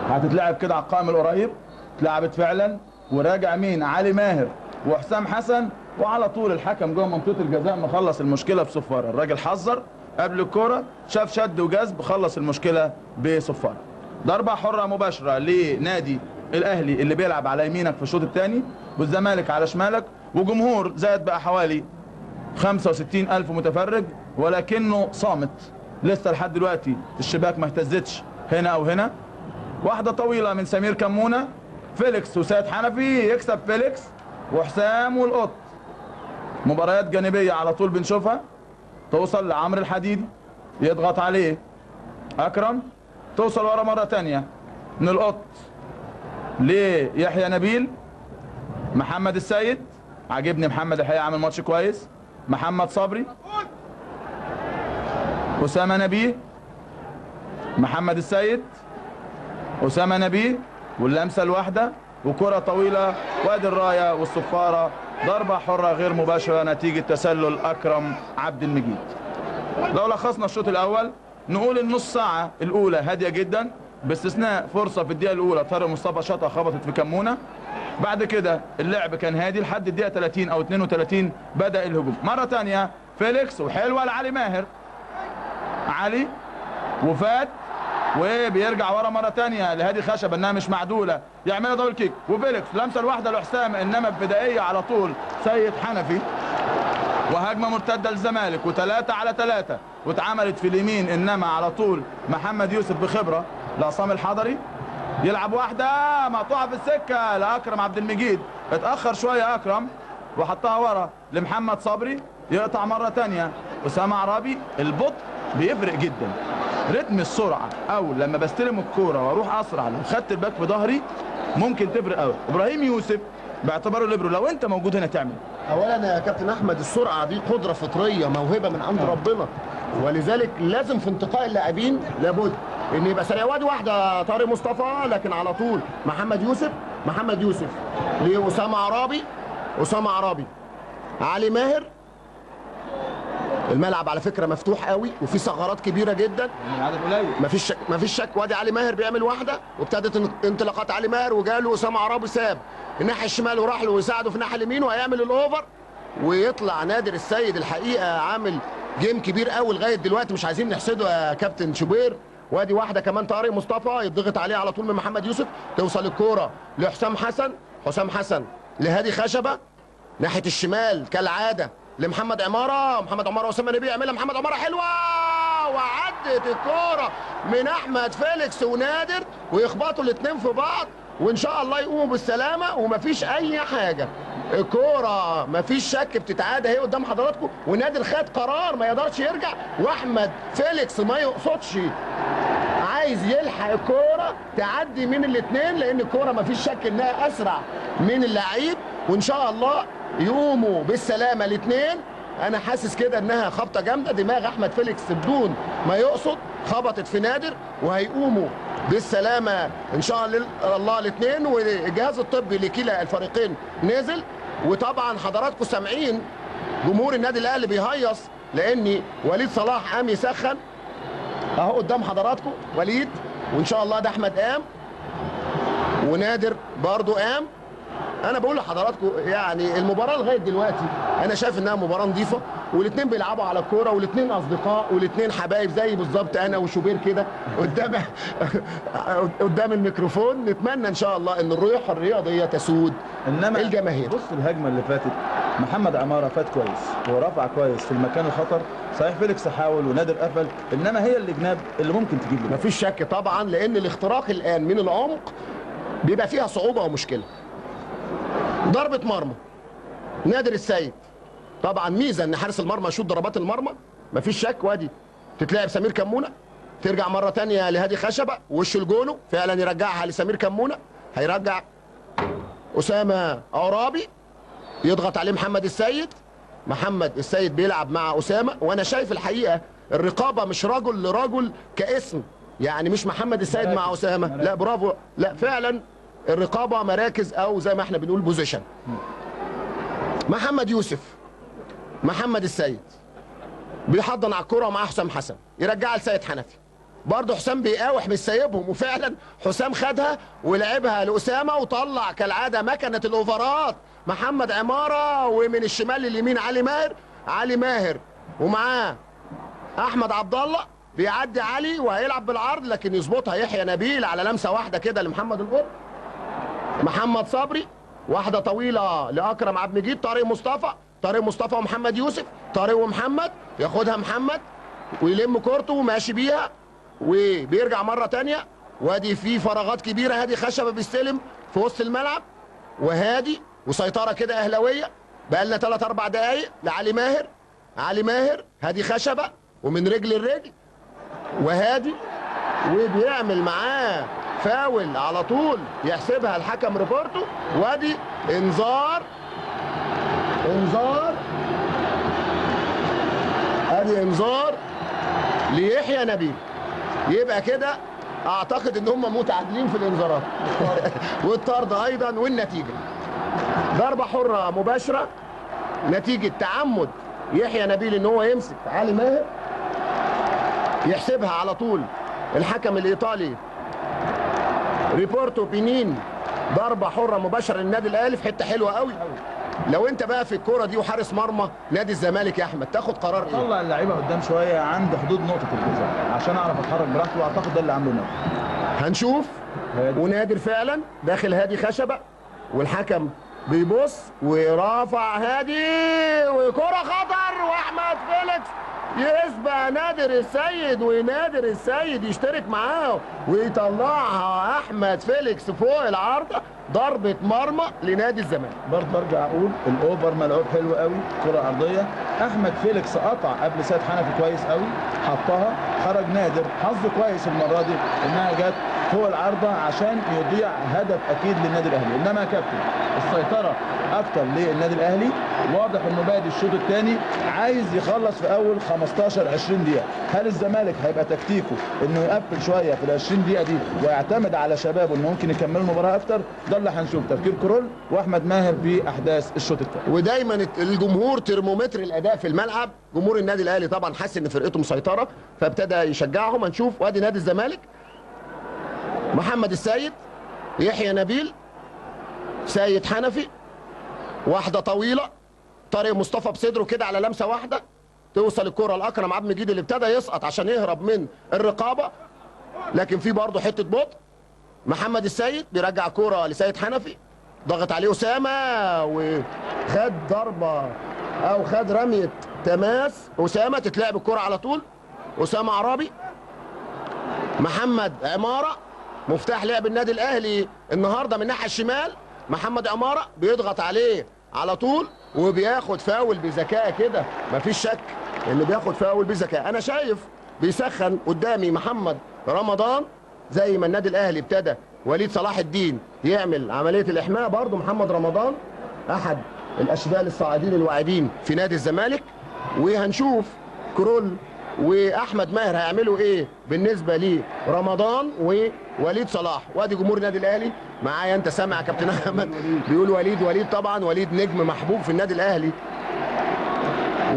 هتتلعب كده على القائم القريب، اتلعبت فعلا، وراجع مين؟ علي ماهر وحسام حسن، وعلى طول الحكم جوه منطقة الجزاء مخلص المشكلة بصفاره. الراجل حذر قبل الكورة، شاف شد وجذب، خلص المشكلة بصفاره. ضربه حره مباشرة لنادي الاهلي اللي بيلعب على يمينك في الشوط الثاني والزمالك على شمالك، وجمهور زاد بقى حوالي 65,000 متفرج، ولكنه صامت لسه لحد دلوقتي، الشباك ما اهتزتش هنا او هنا. واحدة طويلة من سمير كمونه، فيليكس وسيد حنفي، يكسب فيليكس وحسام والقط. مباريات جانبيه على طول بنشوفها، توصل لعمرو الحديدي يضغط عليه اكرم، توصل ورا مرة ثانية من القط ليحيى نبيل، محمد السيد، عاجبني محمد الحقيقة عامل ماتش كويس، محمد صبري، اسامة نبيه، محمد السيد، اسامة نبيه، واللمسه الواحدة وكره طويلة، وادي الراية والصفاره، ضربه حره غير مباشرة نتيجة تسلل اكرم عبد المجيد. لو لخصنا الشوط الاول نقول النص ساعة الاولى هادية جدا، باستثناء فرصة في الدقيقة الاولى طارق مصطفى شاطها خبطت في كمونه. بعد كده اللعب كان هادي لحد الدقيقة 30 او 32 بدا الهجوم مرة ثانية. فيليكس وحلوه لعلي ماهر، علي وفات وبيرجع ورا مرة ثانية لهادي خشبه انها مش معدوله، يعملها double kick وفيليكس لمسه الواحدة لحسام، انما بدائية على طول سيد حنفي، وهجمه مرتدة للزمالك و3 على 3 واتعملت في اليمين، انما على طول محمد يوسف بخبره لعصام الحضري، يلعب واحدة مقطوعة في السكة لاكرم عبد المجيد، اتاخر شوية اكرم وحطها ورا لمحمد صبري، يقطع مرة ثانية اسامة عرابي. البطء بيفرق جدا، رتم السرعة او لما بستلم الكورة واروح اسرع، لو خدت ال back في ظهري ممكن تفرق قوي. ابراهيم يوسف باعتباره ليبرو، لو انت موجود هنا تعمل. اولا يا كابتن احمد السرعة دي قدره فطرية، موهبة من عند ربنا، ولذلك لازم في انتقاء اللاعبين لابد ان يبقى سريع. وادي واحدة طارق مصطفى، لكن على طول محمد يوسف، محمد يوسف لاسامة عرابي، اسامة عرابي، علي ماهر. الملعب على فكرة مفتوح قوي وفي ثغرات كبيرة جدا، العدد قليل، مفيش شك، مفيش شك. وادي علي ماهر بيعمل واحدة، وابتدت انطلاقات علي ماهر، وجاله اسامة عرابي ساب الناحية الشمال وراح له ويساعده في الناحية اليمين، وهيعمل ال over ويطلع نادر السيد. الحقيقة عامل game كبير قوي لغاية دلوقتي، مش عايزين نحسده يا كابتن شوبير. وادي واحدة كمان طارق مصطفى يضغط عليه على طول من محمد يوسف، توصل الكورة لحسام حسن، حسام حسن لهادي خشبه ناحية الشمال كالعادة لمحمد عمارة، محمد عمارة واسامة نبيه، يعملها محمد عمارة حلوة، وعدت الكورة من احمد فيليكس ونادر، ويخبطوا الاثنين في بعض، وان شاء الله يقوموا بالسلامة ومفيش اي حاجة. الكورة مفيش شك بتتعاد اهي قدام حضراتكم، ونادر خد قرار ما يقدرش يرجع، واحمد فيليكس ما يقصدش، عايز يلحق الكورة تعدي من الاثنين، لان الكورة مفيش شك انها اسرع من اللعيب، وان شاء الله يقوموا بالسلامة الاثنين. انا حاسس كده انها خبطه جامدة، دماغ احمد فيليكس بدون ما يقصد خبطت في نادر، وهيقوموا بالسلامة ان شاء الله الاثنين. والجهاز الطبي لكلا الفريقين نزل، وطبعا حضراتكم سامعين جمهور النادي الاهلي بيهيص لان وليد صلاح قام يسخن اهو قدام حضراتكم وليد، وان شاء الله ده احمد قام ونادر برضو قام. انا بقول لحضراتكم يعني المباراة لغاية دلوقتي انا شايف انها مباراة نظيفة، والاثنين بيلعبوا على الكورة، والاثنين اصدقاء، والاثنين حبايب زي بالظبط انا وشوبير كده قدام قدام الميكروفون. نتمنى ان شاء الله ان الروح الرياضية تسود. انما الجماهير. بص الهجمة اللي فاتت محمد عمارة فات كويس ورفع كويس في المكان الخطر، صحيح فيليكس حاول ونادر قفل، انما هي الجناب اللي ممكن تجيب له. مفيش شك طبعا، لان الاختراق الان من العمق بيبقى فيها صعوبة ومشكلة. ضربه مرمى نادر السيد، طبعا ميزة ان حارس المرمى يشوط ضربات المرمى مفيش شك. وادي تتلعب سمير كمونه، ترجع مرة ثانية لهادي خشبه، وش لجونه فعلا يرجعها لسمير كمونه، هيرجع اسامة عرابي يضغط عليه محمد السيد. محمد السيد بيلعب مع اسامة، وانا شايف الحقيقة الرقابة مش رجل لرجل كاسم، يعني مش محمد السيد مع اسامة، لا برافو، لا فعلا الرقابة مراكز او زي ما احنا بنقول position. محمد يوسف، محمد السيد بيحضن على الكورة ومعاه حسام حسن، يرجعها لسيد حنفي، برضه حسام بيقاوح مش سايبهم، وفعلا حسام خدها ولعبها لاسامة وطلع كالعادة مكنه الاوفرات محمد عمارة، ومن الشمال لليمين علي ماهر، علي ماهر ومعاه احمد عبد الله، بيعدي علي وهيلعب بالعرض لكن يظبطها يحيى نبيل على لمسه واحدة كده لمحمد القط. محمد صبري واحدة طويلة لاكرم عبد المجيد، طارق مصطفى، طارق مصطفى ومحمد يوسف، طارق ومحمد، ياخدها محمد ويلم كورته وماشي بيها وبيرجع مرة ثانية. وادي في فراغات كبيرة، هادي خشبه بيستلم في وسط الملعب، وهادي وسيطرة كده اهلاويه. بقى لنا 3 4 دقائق لعلي ماهر، علي ماهر هادي خشبه ومن رجل لرجل وهادي، وبيعمل معاه فاول على طول يحسبها الحكم روبرتو. وادي انذار، انذار، ادي انذار ليحيى نبيل. يبقى كده اعتقد ان هم متعادلين في الانذارات والطرد ايضا. والنتيجة ضربه حره مباشرة نتيجة تعمد يحيى نبيل ان هو يمسك علي ماهر، يحسبها على طول الحكم الايطالي ريبورتو بينين. ضربه حره مباشرة للنادي الاهلي في حتة حلوة قوي. لو انت بقى في الكورة دي وحارس مرمى نادي الزمالك يا احمد تاخد قرار ايه؟ طلع اللعيبة قدام شوية عند حدود نقطة الجزاء عشان اعرف اتحرك براحتي، واعتقد ده اللي عامله نادر. هنشوف هادي. ونادر فعلا داخل هادي خشبه، والحكم بيبص ورافع هادي، وكره خطر، واحمد فيليكس يسبق نادر السيد، ونادر السيد يشترك معاه ويطلعها احمد فيليكس فوق العارضة. ضربه مرمى لنادي الزمالك. برضه ارجع اقول ال over ملعوب حلو قوي، كره عرضية، احمد فيليكس قطع قبل سيد حنفي كويس قوي، حطها، خرج نادر، حظه كويس المرة دي انها جت فوق العارضة عشان يضيع هدف اكيد للنادي الاهلي. انما يا كابتن السيطرة اكتر للنادي الاهلي، واضح انه بادئ الشوط الثاني عايز يخلص في اول 15 20 دقيقة. هل الزمالك هيبقى تكتيكه انه يقفل شوية في ال 20 دقيقة دي ويعتمد على شبابه انه ممكن يكملوا المباراة اكتر؟ ده اللي هنشوف تفكير كرول واحمد ماهر في احداث الشوط الثاني. ودايما الجمهور ترمومتر الاداء في الملعب. جمهور النادي الاهلي طبعا حس ان فرقته مسيطرة فابتدى يشجعهم. هنشوف. وادي نادي الزمالك، محمد السيد، يحيى نبيل، سيد حنفي، واحدة طويلة، طارق مصطفى بصدره كده على لمسه واحدة توصل الكره لاكرم عبد المجيد اللي ابتدى يسقط عشان يهرب من الرقابة، لكن في برضه حتة بطء. محمد السيد بيرجع كورة لسيد حنفي، ضغط عليه اسامة وخد ضربه او خد رمية تماس. اسامة تتلعب الكورة على طول، اسامة عرابي، محمد عمارة مفتاح لعب النادي الاهلي النهارده من الناحية الشمال. محمد عمارة بيضغط عليه على طول وبياخد فاول بذكاء كده، مفيش شك انه بياخد فاول بذكاء. انا شايف بيسخن قدامي محمد رمضان، زي ما النادي الاهلي ابتدى وليد صلاح الدين يعمل عملية الاحماء، برضه محمد رمضان احد الاشبال الصاعدين الواعدين في نادي الزمالك. وهنشوف كرول واحمد ماهر هيعملوا ايه بالنسبة لرمضان ووليد صلاح. وادي جمهور النادي الاهلي معايا، انت سامع يا كابتن احمد بيقول وليد وليد، طبعا وليد نجم محبوب في النادي الاهلي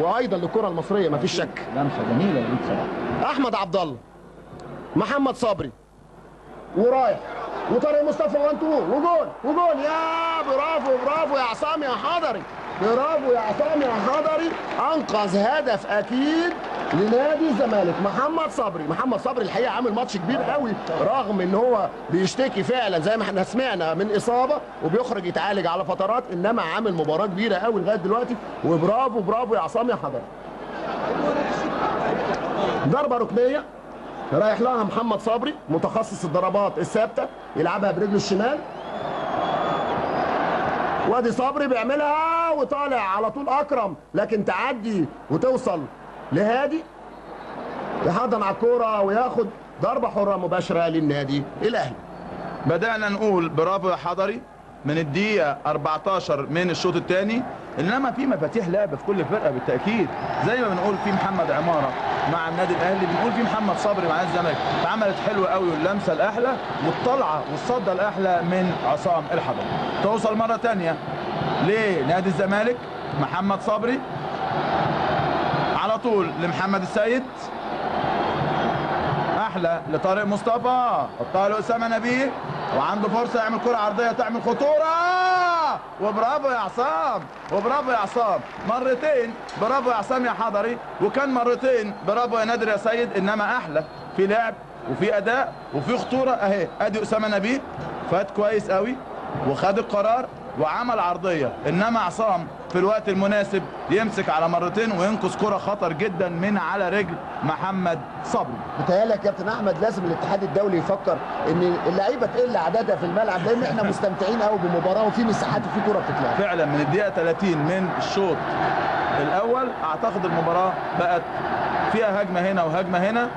وايضا للكرة المصرية مفيش شك. لمسه جميلة لوليد صلاح. احمد عبد الله، محمد صبري، ورايح وطارق مصطفى، 1 2 وجول وجول. يا برافو برافو يا عصام يا حضري، برافو يا عصام يا حضري، انقذ هدف اكيد لنادي الزمالك. محمد صبري، محمد صبري الحقيقة عامل ماتش كبير قوي، رغم ان هو بيشتكي فعلا زي ما احنا سمعنا من اصابه وبيخرج يتعالج على فترات، انما عامل مباراة كبيرة قوي لغاية دلوقتي. وبرافو برافو يا عصام يا حضري. ضربه ركنيه رايح لها محمد صبري، متخصص الضربات الثابتة، يلعبها برجله الشمال. وادي صبري بيعملها وطالع على طول اكرم، لكن تعدي وتوصل لهادي، يحضن على الكورة وياخد ضربه حره مباشرة للنادي الاهلي. بدأنا نقول برافو يا حضري من الدقيقة 14 من الشوط الثاني، انما في مفاتيح لعب في كل فرقه بالتاكيد، زي ما بنقول في محمد عمارة مع النادي الاهلي، بنقول في محمد صبري مع الزمالك، اتعملت حلوة قوي، واللمسه الاحلى والطلعه والصده الاحلى من عصام الحضري. توصل مرة ثانية لنادي الزمالك، محمد صبري على طول لمحمد السيد، احلى لطارق مصطفى، حطها لاسامة نبيه، وعنده فرصة يعمل كره عرضية تعمل خطورة، وبرافو يا عصام، وبرافو يا عصام، مرتين برافو يا عصام يا حضري، وكان مرتين برافو يا نادر يا سيد، انما احلى في لعب وفي اداء وفي خطورة اهي. ادي اسامة نبيه فات كويس قوي وخد القرار وعمل عرضية، انما عصام في الوقت المناسب يمسك على مرتين وينقذ كره خطر جدا من على رجل محمد صبري. متهيألي يا كابتن احمد لازم الاتحاد الدولي يفكر ان اللعيبة تقل عددها في الملعب، لان احنا مستمتعين قوي بمباراة وفي مساحات وفي كره بتتلعب. فعلا من الدقيقة 30 من الشوط الاول اعتقد المباراة بقت فيها هجمة هنا وهجمه هنا،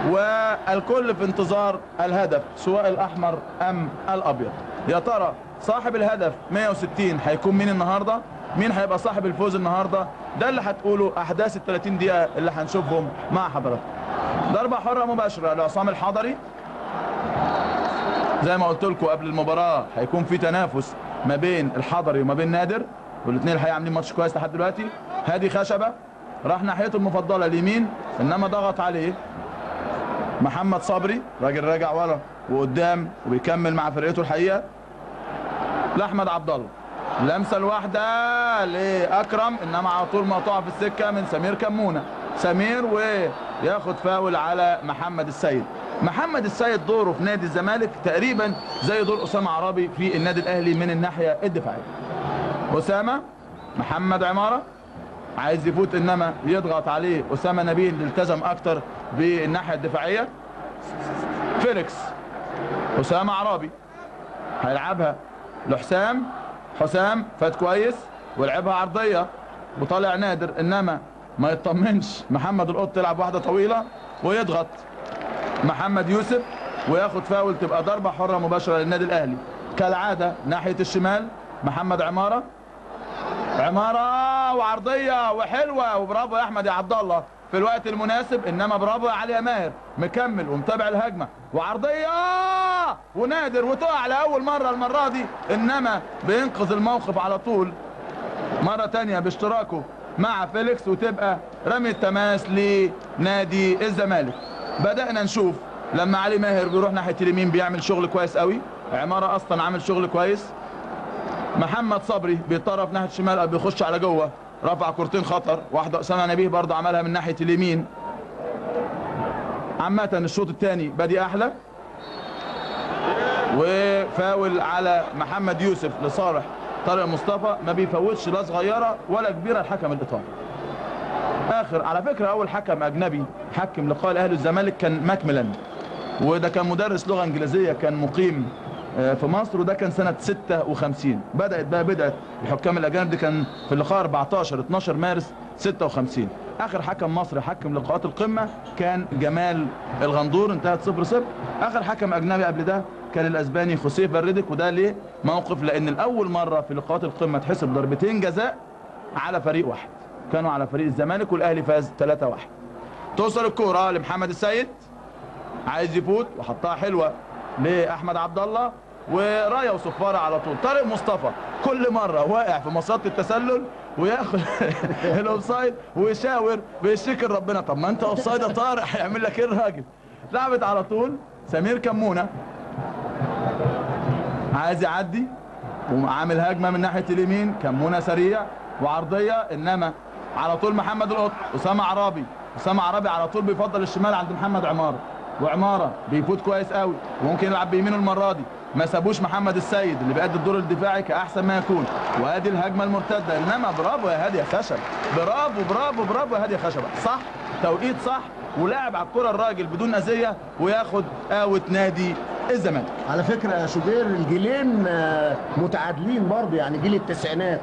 والكل في انتظار الهدف سواء الاحمر ام الابيض. يا ترى صاحب الهدف 160 هيكون مين النهارده؟ مين هيبقى صاحب الفوز النهارده؟ ده اللي هتقوله احداث ال 30 دقيقة اللي هنشوفهم مع حضراتكم. ضربه حره مباشرة لعصام الحضري. زي ما قلت لكم قبل المباراة هيكون في تنافس ما بين الحضري وما بين نادر، والاثنين الحقيقة عاملين ماتش كويس لحد دلوقتي. هادي خشبه راح ناحيته المفضلة اليمين، انما ضغط عليه محمد صبري، راجل راجع ورا وقدام وبيكمل مع فرقته الحقيقة. لاحمد عبد الله، لمسه الواحدة لاكرم، انما على طول مقطوعة في السكة من سمير كمونه. سمير وياخد فاول على محمد السيد. محمد السيد دوره في نادي الزمالك تقريبا زي دور اسامة عرابي في النادي الاهلي من الناحية الدفاعية. اسامة، محمد عمارة عايز يفوت، انما يضغط عليه اسامة نبيل اللي التزم اكتر بالناحيه الدفاعية. فيليكس، اسامة عرابي هيلعبها لحسام، حسام فات كويس ولعبها عرضية وطالع نادر، انما ما يطمنش محمد القط، يلعب واحدة طويلة ويضغط محمد يوسف وياخد فاول، تبقى ضربه حره مباشرة للنادي الاهلي. كالعادة ناحية الشمال محمد عمارة، عمارة وعرضيه وحلوه، وبرافو يا احمد يا عبد الله في الوقت المناسب، انما برافو يا علي يا ماهر مكمل ومتابع الهجمة، وعرضيه ونادر وتقع لاول مرة المرة دي، انما بينقذ الموقف على طول مرة ثانية باشتراكه مع فيليكس، وتبقى رمية تماس لنادي الزمالك. بدأنا نشوف لما علي ماهر بيروح ناحية اليمين بيعمل شغل كويس قوي، عمارة اصلا عامل شغل كويس. محمد صبري بيتطرف ناحية الشمال او بيخش على جوه، رفع كورتين خطر، واحدة اسامة نبيه برضه عملها من ناحية اليمين. عامة الشوط الثاني بادي احلى، وفاول على محمد يوسف لصالح طارق مصطفى، ما بيفوتش لا صغيرة ولا كبيرة الحكم الايطالي. اخر على فكرة اول حكم اجنبي حكم لقاء الاهلي والزمالك كان ماكميلان، وده كان مدرس لغة انجليزية كان مقيم في مصر، وده كان سنة 56. بدات بقى بدات الحكام الاجانب دي كان في اللقاء 14 12 مارس 56. اخر حكم مصري حكم لقاءات القمه كان جمال الغندور، انتهت 0-0. اخر حكم اجنبي قبل ده كان الاسباني خوسيه فالريديك، وده ليه موقف لان الاول مرة في لقاءات القمه تحسب ضربتين جزاء على فريق واحد. كانوا على فريق الزمالك، والاهلي فاز 3-1. توصل الكورة لمحمد السيد، عايز يفوت وحطها حلوة لاحمد عبد الله، ورايه وصفاره على طول. طارق مصطفى كل مرة واقع في مصيده التسلل وياخد ال offside ويشاور بيشكر ربنا. طب ما انت offside يا طارق، هيعمل لك ايه الراجل؟ لعبت على طول سمير كمونه، عايز يعدي وعامل هجمة من ناحية اليمين، كمونه سريع وعرضيه، انما على طول محمد القط، اسامة عرابي، اسامة عرابي على طول بيفضل الشمال عند محمد عمارة، وعمارة بيفوت كويس قوي وممكن يلعب بيمينه المرة دي. ما سابوش محمد السيد اللي بيأدي الدور الدفاعي كأحسن ما يكون. وادي الهجمة المرتدة، انما برافو يا هادي خشبه، برافو برافو برافو يا هادي خشبه، صح توقيت صح، ولاعب على الكره الراجل بدون اذيه وياخد out نادي الزمالك. على فكرة يا شوبير الجيلين متعادلين برضه، يعني جيل التسعينات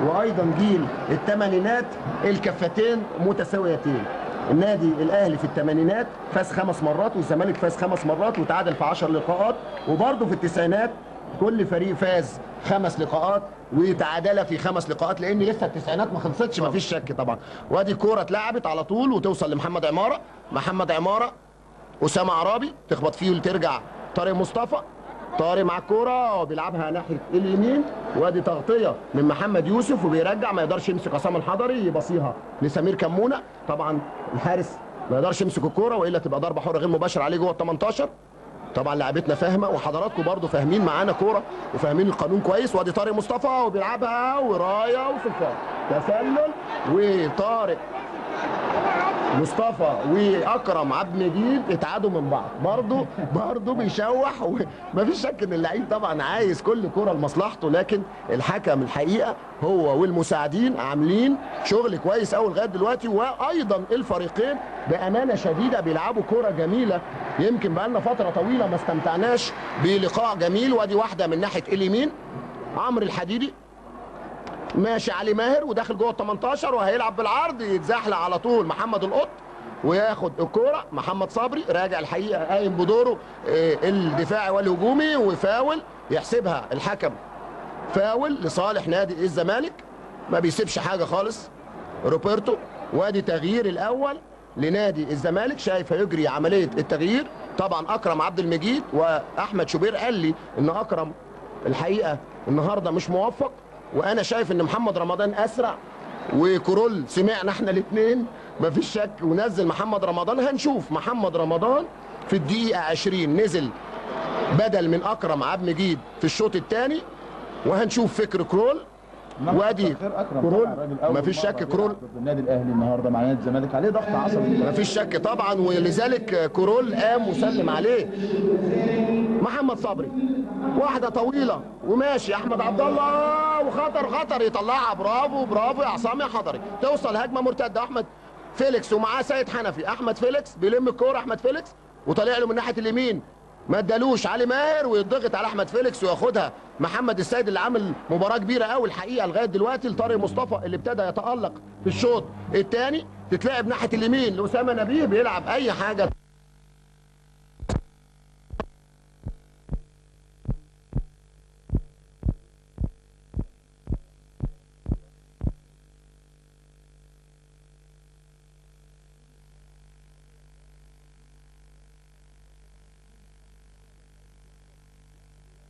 وايضا جيل الثمانينات، الكفتين متساويتين. النادي الاهلي في الثمانينات فاز 5 مرات، والزمالك فاز 5 مرات وتعادل في 10 لقاءات، وبرضه في التسعينات كل فريق فاز 5 لقاءات وتعادل في 5 لقاءات، لان لسه التسعينات ما خلصتش، ما فيش شك طبعا. وادي الكورة اتلعبت على طول وتوصل لمحمد عمارة، محمد عمارة اسامة عرابي تخبط فيه وترجع طارق مصطفى، طارق مع الكورة وبيلعبها ناحية اليمين، وادي تغطيه من محمد يوسف وبيرجع، ما يقدرش يمسك عصام الحضري، يبصيها لسمير كمونه، طبعا الحارس ما يقدرش يمسك الكورة والا تبقى ضربه حره غير مباشرة عليه جوه ال 18. طبعا لعبتنا فاهمه وحضراتكم برضو فاهمين معانا كورة وفاهمين القانون كويس. وادي طارق مصطفى وبيلعبها ورايه وصفار، تسلل، وطارق مصطفى واكرم عبد المجيد اتعادوا من بعض برضه بيشوح، ومفيش شك ان اللعيب طبعا عايز كل كره لمصلحته، لكن الحكم الحقيقة هو والمساعدين عاملين شغل كويس قوي لغاية دلوقتي. وايضا الفريقين بامانه شديدة بيلعبوا كره جميلة، يمكن بقالنا فترة طويلة ما استمتعناش بلقاء جميل. وادي واحدة من ناحية اليمين، عمرو الحديدي ماشي علي ماهر وداخل جوه ال 18 وهيلعب بالعرض، يتزحلق على طول محمد القط وياخد الكورة. محمد صبري راجع الحقيقة قايم بدوره الدفاعي والهجومي، وفاول يحسبها الحكم فاول لصالح نادي الزمالك، ما بيسيبش حاجة خالص روبرتو. وادي تغيير الاول لنادي الزمالك، شايف هيجري عملية التغيير. طبعا اكرم عبد المجيد واحمد شوبير قال لي ان اكرم الحقيقة النهارده مش موفق، وانا شايف ان محمد رمضان اسرع، وكرول سمعنا احنا الاثنين مفيش شك، ونزل محمد رمضان. هنشوف محمد رمضان في الدقيقة 20 نزل بدل من اكرم عبد المجيد في الشوط الثاني، وهنشوف فكر كرول. وادي كرول مفيش شك، كرول النادي الاهلي النهارده مع نادي الزمالك عليه ضغط عصبي مفيش شك طبعا، ولذلك كرول قام وسلم عليه. محمد صبري واحدة طويلة وماشي احمد عبد الله، وخطر خطر يطلعها، برافو برافو يا عصام يا حضري. توصل هجمة مرتدة، احمد فيليكس ومعاه سيد حنفي، احمد فيليكس بيلم الكورة، احمد فيليكس وطالع له من ناحية اليمين، ما ادالوش علي ماهر ويضغط على احمد فيليكس وياخدها محمد السيد اللي عامل مباراة كبيرة قوي الحقيقة لغاية دلوقتي، لطارق مصطفى اللي ابتدى يتالق في الشوط الثاني. تتلعب ناحية اليمين لاسامة نبيه، بيلعب اي حاجة.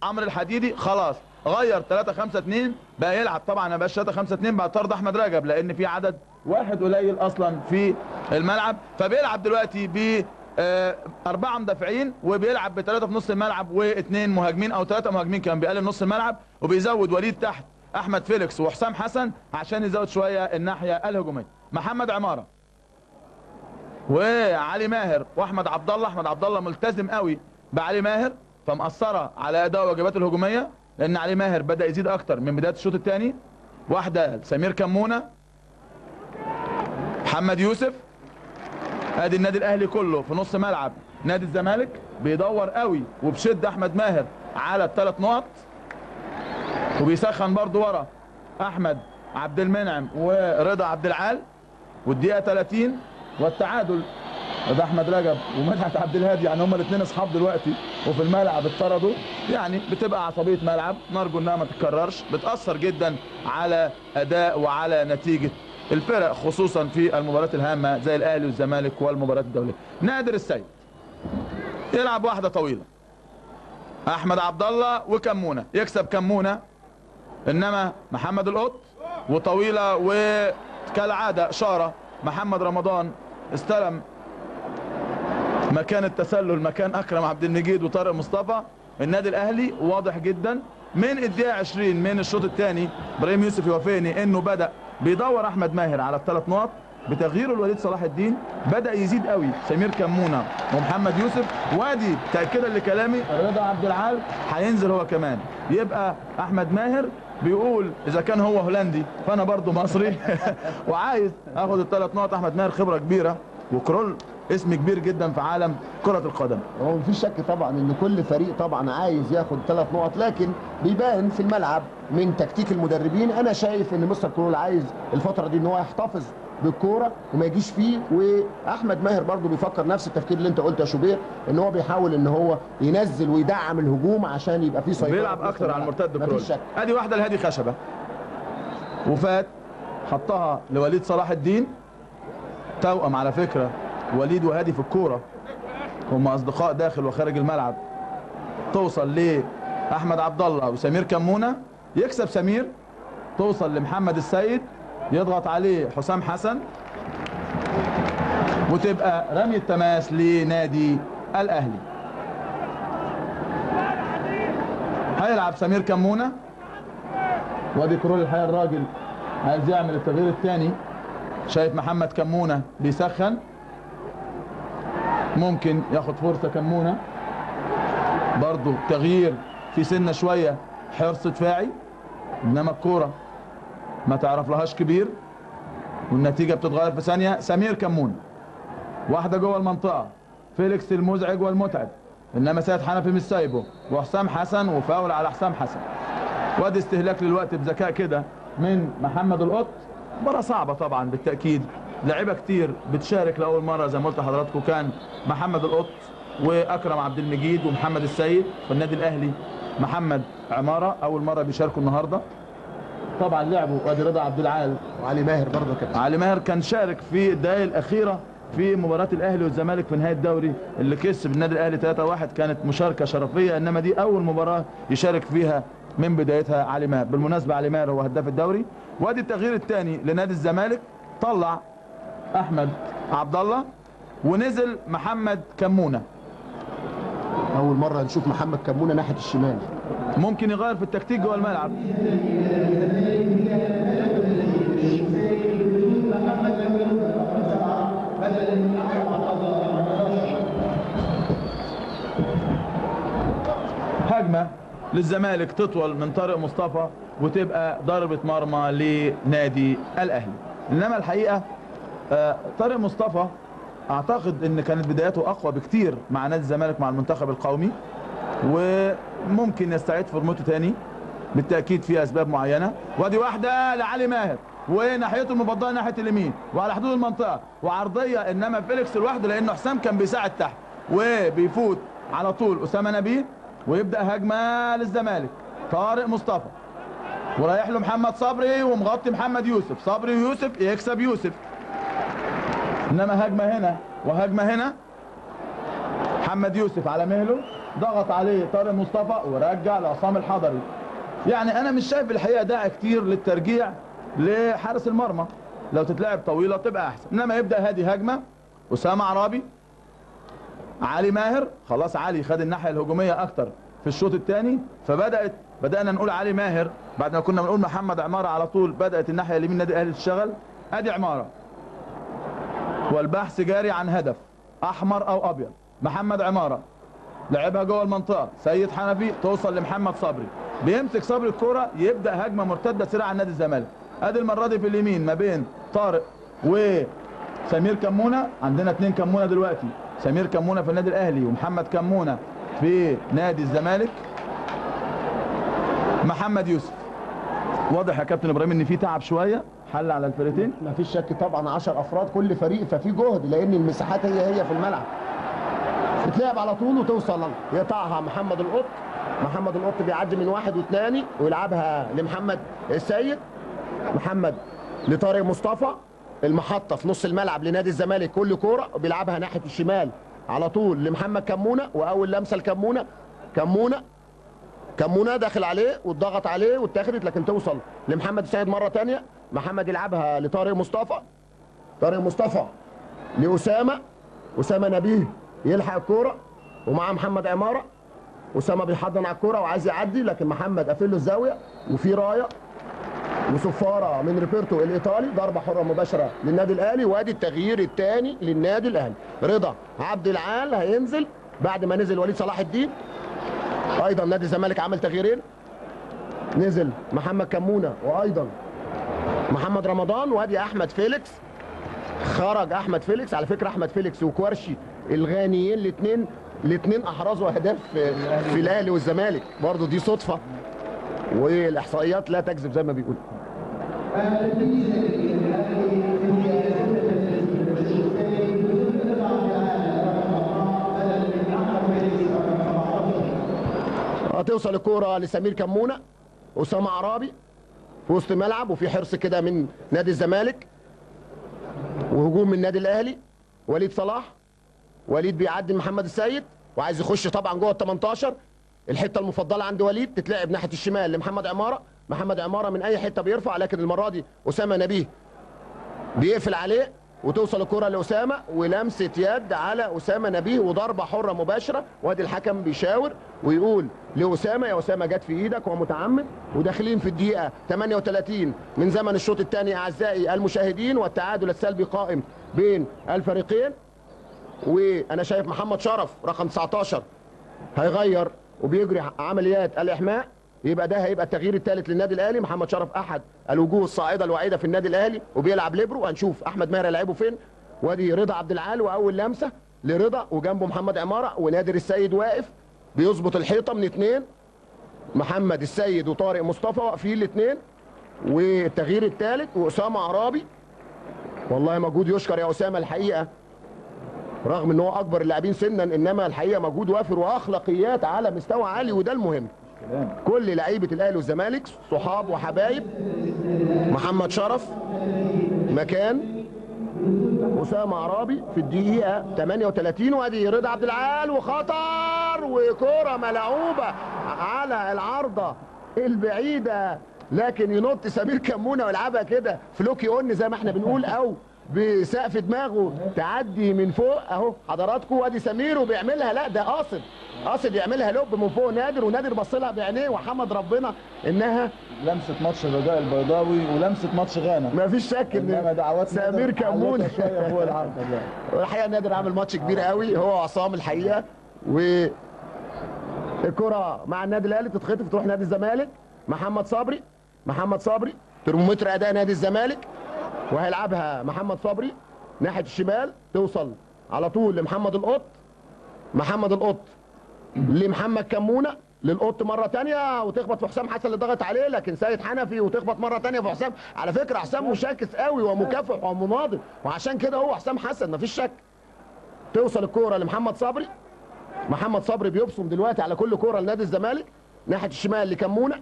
عمرو الحديدي خلاص غير 3-5-2، بقى يلعب طبعا ما بقاش 3-5-2 بقى طرد احمد رجب، لان في عدد واحد قليل اصلا في الملعب، فبيلعب دلوقتي ب 4 مدافعين، وبيلعب ب3 في نص الملعب و2 مهاجمين او 3 مهاجمين كان بيقلل نص الملعب، وبيزود وليد تحت احمد فيليكس وحسام حسن عشان يزود شوية الناحية الهجومية. محمد عمارة وعلي ماهر واحمد عبد الله، احمد عبد الله ملتزم قوي بعلي ماهر فمأثرة على أداء واجباته الهجومية، لأن علي ماهر بدأ يزيد أكتر من بداية الشوط الثاني. واحدة سمير كمونة، محمد يوسف، ادي النادي الأهلي كله في نص ملعب نادي الزمالك، بيدور قوي وبشدة أحمد ماهر على ال3 نقط، وبيسخن برضو ورا أحمد عبد المنعم ورضا عبد العال. والدقيقة 30 والتعادل، ده احمد رجب ومدحت عبد الهادي، يعني هما الاثنين اصحاب دلوقتي وفي الملعب اتطردوا، يعني بتبقى عصبية ملعب، نرجو انها ما تتكررش، بتاثر جدا على اداء وعلى نتيجة الفرق، خصوصا في المباريات الهامة زي الاهلي والزمالك والمباريات الدولية. نادر السيد يلعب واحدة طويلة، احمد عبد الله وكمونه، يكسب كمونه، انما محمد القط وطويلة، وكالعادة اشارة محمد رمضان استلم مكان التسلل مكان اكرم عبد المجيد وطارق مصطفى. النادي الاهلي واضح جدا من الدقيقة 20 من الشوط الثاني، ابراهيم يوسف يوافقني انه بدا بيدور احمد ماهر على الثلاث نقط بتغييره لوليد صلاح الدين، بدا يزيد قوي سمير كمونه ومحمد يوسف، وادي تاكيدا لكلامي رضا عبد العال هينزل هو كمان. يبقى احمد ماهر بيقول اذا كان هو هولندي فانا برضو مصري وعايز اخد الثلاث نقط. احمد ماهر خبره كبيرة، وكرول اسم كبير جدا في عالم كرة القدم. هو مفيش شك طبعا ان كل فريق طبعا عايز ياخد 3 نقط، لكن بيبان في الملعب من تكتيك المدربين. انا شايف ان مستر كرول عايز الفترة دي ان هو يحتفظ بالكورة وما يجيش فيه، واحمد ماهر برضو بيفكر نفس التفكير اللي انت قلته يا شوبير، ان هو بيحاول ان هو ينزل ويدعم الهجوم عشان يبقى فيه سيطرة، بيلعب اكتر على المرتد كرول. ادي واحدة لهادي خشبة وفات حطها لوليد صلاح الدين، توأم على فكرة وليد وهادي في الكورة، هم اصدقاء داخل وخارج الملعب. توصل لاحمد عبد الله وسمير كمونه، يكسب سمير، توصل لمحمد السيد، يضغط عليه حسام حسن، وتبقى رمي التماس لنادي الاهلي. هيلعب سمير كمونه، وادي كرول الحقيقة الراجل عايز يعمل التغيير الثاني، شايف محمد كمونه بيسخن، ممكن ياخد فرصة كمونه برضو، تغيير في سنة شوية، حرص دفاعي، انما الكورة ما تعرف لهاش كبير، والنتيجة بتتغير في ثانية. سمير كمونه واحدة جوه المنطقة، فيليكس المزعج والمتعب، انما سيد حنفي مش سايبه، وحسام حسن، وفاول على حسام حسن. وادي استهلاك للوقت بذكاء كده من محمد القط. مباراة صعبة طبعا بالتاكيد، لعيبة كتير بتشارك لاول مرة زي ما قلت لحضراتكم، كان محمد القط واكرم عبد المجيد ومحمد السيد في النادي الاهلي، محمد عمارة اول مرة بيشاركوا النهارده طبعا لعبوا. وادي رضا عبد العال وعلي ماهر برضه كابتن، علي ماهر كان شارك في الدقائق الاخيرة في مباراة الاهلي والزمالك في نهاية الدوري اللي كسب النادي الاهلي 3-1، كانت مشاركة شرفيه، انما دي اول مباراة يشارك فيها من بدايتها علي ماهر. بالمناسبة علي ماهر هو هداف الدوري. وادي التغيير الثاني لنادي الزمالك، طلع احمد عبد الله ونزل محمد كمونه. اول مرة نشوف محمد كمونه ناحية الشمال، ممكن يغير في التكتيك جوه الملعب. هجمة للزمالك تطول من طارق مصطفى وتبقى ضربه مرمى لنادي الاهلي. انما الحقيقة طارق مصطفى اعتقد ان كانت بداياته اقوى بكتير مع نادي الزمالك مع المنتخب القومي، وممكن يستعيد فورمته تاني بالتاكيد في اسباب معينة. وادي واحدة لعلي ماهر وناحيته المفضلة ناحية اليمين وعلى حدود المنطقة وعرضيه، انما فيليكس لوحده لانه حسام كان بيساعد تحت، وبيفوت على طول اسامة نبيه، ويبدا هجمة للزمالك. طارق مصطفى ورايح له محمد صبري ومغطي محمد يوسف، صبري ويوسف، يكسب يوسف، انما هجمة هنا وهجمه هنا. محمد يوسف على مهله، ضغط عليه طارق مصطفى ورجع لعصام الحضري. يعني انا مش شايف الحقيقة داعي كتير للترجيع لحارس المرمى، لو تتلعب طويلة تبقى احسن. انما يبدا هادي هجمة، اسامة عرابي، علي ماهر، خلاص علي خد الناحية الهجومية اكتر في الشوط الثاني، فبدأنا نقول علي ماهر بعد ما كنا بنقول محمد عمارة على طول، بدأت الناحية اليمين النادي الاهلي تشتغل. ادي عمارة والبحث جاري عن هدف احمر او ابيض. محمد عمارة لعبها جوه المنطقة، سيد حنفي توصل لمحمد صبري، بيمسك صبري الكرة، يبدا هجمة مرتدة سريعة على نادي الزمالك. ادي المرة دي في اليمين ما بين طارق وسمير كمونه، عندنا 2 كمونه دلوقتي، سمير كمونه في النادي الاهلي ومحمد كمونه في نادي الزمالك. محمد يوسف، واضح يا كابتن ابراهيم ان في تعب شوية حل على الفرقتين، ما فيش شك طبعا، 10 افراد كل فريق، ففي جهد لان المساحات هي في الملعب. بتلعب على طول وتوصل يقطعها محمد القط، محمد القط بيعدي من واحد واثنين ويلعبها لمحمد السيد، محمد لطارق مصطفى، المحطة في نص الملعب لنادي الزمالك، كل كورة بيلعبها ناحية الشمال على طول لمحمد كمونه، واول لمسه لكمونه، كمونه كمونه داخل عليه واتضغط عليه واتاخدت، لكن توصل لمحمد السيد مرة ثانية. محمد يلعبها لطارق مصطفى، طارق مصطفى لاسامة، اسامة نبيه يلحق الكورة ومعاه محمد عمارة. اسامة بيحضن على الكورة وعايز يعدي، لكن محمد قافل له الزاوية، وفي رايه وصفاره من روبرتو الايطالي، ضربه حره مباشرة للنادي الاهلي. وادي التغيير الثاني للنادي الاهلي، رضا عبد العال هينزل بعد ما نزل وليد صلاح الدين. ايضا نادي الزمالك عمل تغييرين، نزل محمد كمونه وايضا محمد رمضان، وادي احمد فيليكس، خرج احمد فيليكس. على فكرة احمد فيليكس وكوارشي الغانيين الاثنين احرزوا اهداف في الاهلي والزمالك، برضو دي صدفة والاحصائيات لا تكذب زي ما بيقولوا. هتوصل الكورة لسمير كمونه، اسامة عرابي في وسط الملعب، وفي حرص كده من نادي الزمالك وهجوم من النادي الاهلي. وليد صلاح، وليد بيعدي محمد السيد وعايز يخش طبعا جوه ال 18، الحتة المفضلة عند وليد تتلعب ناحية الشمال لمحمد عمارة. محمد عمارة من اي حتة بيرفع، لكن المرة دي اسامة نبيه بيقفل عليه، وتوصل الكره لاسامة ولمسه يد على اسامة نبيه وضربه حره مباشرة. وادي الحكم بيشاور ويقول لاسامة يا اسامة جت في ايدك ومتعمد. وداخلين في الدقيقة 38 من زمن الشوط الثاني اعزائي المشاهدين، والتعادل السلبي قائم بين الفريقين. وانا شايف محمد شرف رقم 19 هيغير وبيجري عمليات الاحماء، يبقى ده هيبقى التغيير الثالث للنادي الاهلي. محمد شرف احد الوجوه الصاعدة الوعيده في النادي الاهلي وبيلعب ليبرو، هنشوف احمد ماهر هيلعبه فين. وادي رضا عبد العال، واول لمسه لرضا وجنبه محمد عمارة، ونادر السيد واقف بيظبط الحيطة من اثنين، محمد السيد وطارق مصطفى واقفين الاثنين. والتغيير الثالث واسامة عرابي، والله مجهود يشكر يا اسامة الحقيقة، رغم ان هو اكبر اللاعبين سنا، انما الحقيقة مجهود وافر واخلاقيات على مستوى عالي، وده المهم. كل لعيبة الاهلي والزمالك صحاب وحبايب. محمد شرف مكان اسامة عرابي في الدقيقة 38، وادي رضا عبد العال وخطر وكوره ملعوبه على العارضة البعيدة، لكن ينط سمير كمونه ويلعبها كده فلوكي اون زي ما احنا بنقول، او بسقف دماغه تعدي من فوق اهو حضراتكم. وادي سمير وبيعملها، لا ده قاصد قاصد يعملها لب من فوق نادر، ونادر بص لها بعينيه وحمد ربنا انها لمسه ماتش الرجاء البيضاوي ولمسه ماتش غانا، ما فيش شك ان سمير كمونه فوق العارضة. الحقيقة نادر عامل ماتش كبير قوي هو وعصام الحقيقة. والكره مع النادي الاهلي تتخطف تروح نادي الزمالك. محمد صبري، محمد صبري ترمومتر اداء نادي الزمالك، وهيلعبها محمد صبري ناحية الشمال، توصل على طول لمحمد القط، محمد القط لمحمد كمونه، للقط مرة ثانية وتخبط في حسام حسن اللي ضغط عليه، لكن سيد حنفي وتخبط مرة ثانية في حسام. على فكرة حسام مشاكس قوي ومكافح ومناضل، وعشان كده هو حسام حسن مفيش شك. توصل الكورة لمحمد صبري، محمد صبري بيبصم دلوقتي على كل كورة لنادي الزمالك ناحية الشمال لكمونه.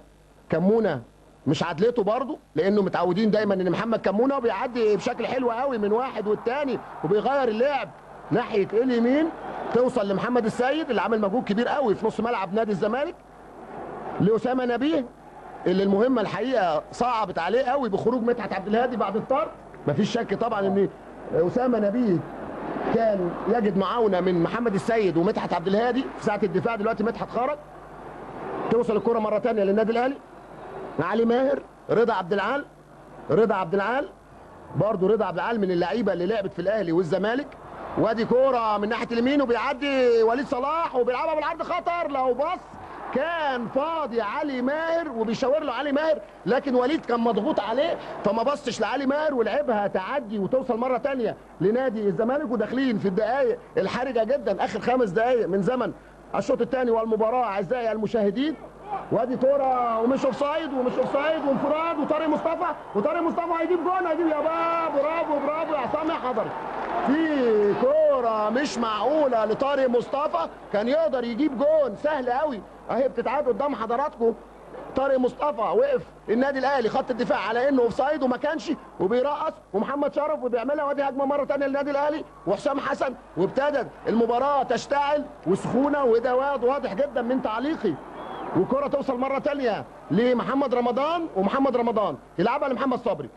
كمونه مش عدلته برضه، لانه متعودين دايما ان محمد كمونه بيعدي بشكل حلو قوي من واحد والتاني وبيغير اللعب ناحية اليمين. توصل لمحمد السيد اللي عامل مجهود كبير قوي في نص ملعب نادي الزمالك، لاسامة نبيه اللي المهمة الحقيقة صعبت عليه قوي بخروج مدحت عبد الهادي بعد الطرد. مفيش شك طبعا ان اسامة نبيه كان يجد معاونة من محمد السيد ومدحت عبد الهادي في ساعة الدفاع. دلوقتي مدحت خرج. توصل الكره مرة ثانية للنادي الاهلي، علي ماهر، رضا عبد العال، رضا عبد العال برضه رضا عبد العال من اللعيبة اللي لعبت في الاهلي والزمالك. وادي كورة من ناحية اليمين وبيعدي وليد صلاح وبيلعبها بالعرض خطر، لو بص كان فاضي علي ماهر وبيشاور له علي ماهر، لكن وليد كان مضغوط عليه فما بصش لعلي ماهر ولعبها تعدي وتوصل مرة ثانية لنادي الزمالك. وداخلين في الدقائق الحرجة جدا، اخر 5 دقائق من زمن الشوط الثاني والمباراة اعزائي المشاهدين. وادي كورة ومش offside ومش offside وانفراد وطارق مصطفى، وطارق مصطفى هيجيب جون، هيجيب يا باب، برافو برافو يا عصام يا حضري. في كورة مش معقولة لطارق مصطفى، كان يقدر يجيب جون سهل قوي، اهي بتتعاد قدام حضراتكم. طارق مصطفى وقف النادي الاهلي خط الدفاع على انه offside وما كانش، وبيرقص ومحمد شرف وبيعملها، وادي هجمة مرة ثانية للنادي الاهلي وحسام حسن، وابتدت المباراة تشتعل وسخونه، وده واضح جدا من تعليقي. وكره توصل مرة ثانية لمحمد رمضان، ومحمد رمضان يلعبها لمحمد صبري،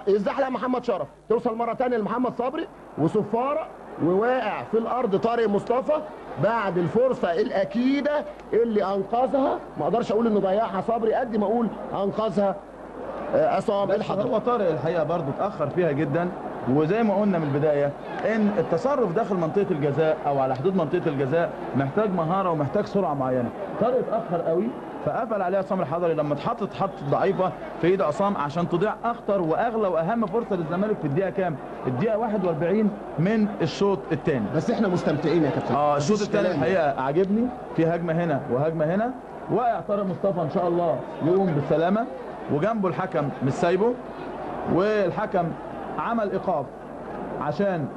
يزحلق محمد شرف، توصل مرة ثانية لمحمد صبري وصفاره، وواقع في الارض طارق مصطفى بعد الفرصة الاكيده اللي انقذها. ما اقدرش اقول انه ضيعها صبري قد ما اقول انقذها عصام الحضري. هو طارق الحقيقة برضه اتاخر فيها جدا، وزي ما قلنا من البداية ان التصرف داخل منطقة الجزاء او على حدود منطقة الجزاء محتاج مهارة ومحتاج سرعة معينة. طارق اتاخر قوي فقفل عليها عصام الحضري لما اتحطت ضعيفة في ايد عصام عشان تضيع اخطر واغلى واهم فرصة للزمالك في الدقيقة كام؟ الدقيقة 41 من الشوط الثاني. بس احنا مستمتعين يا كابتن. الشوط الثاني الحقيقة عاجبني، في هجمة هنا وهجمه هنا. واقع طارق مصطفى ان شاء الله يقوم بالسلامة، وجنبه الحكم مش سايبه، والحكم عمل ايقاف عشان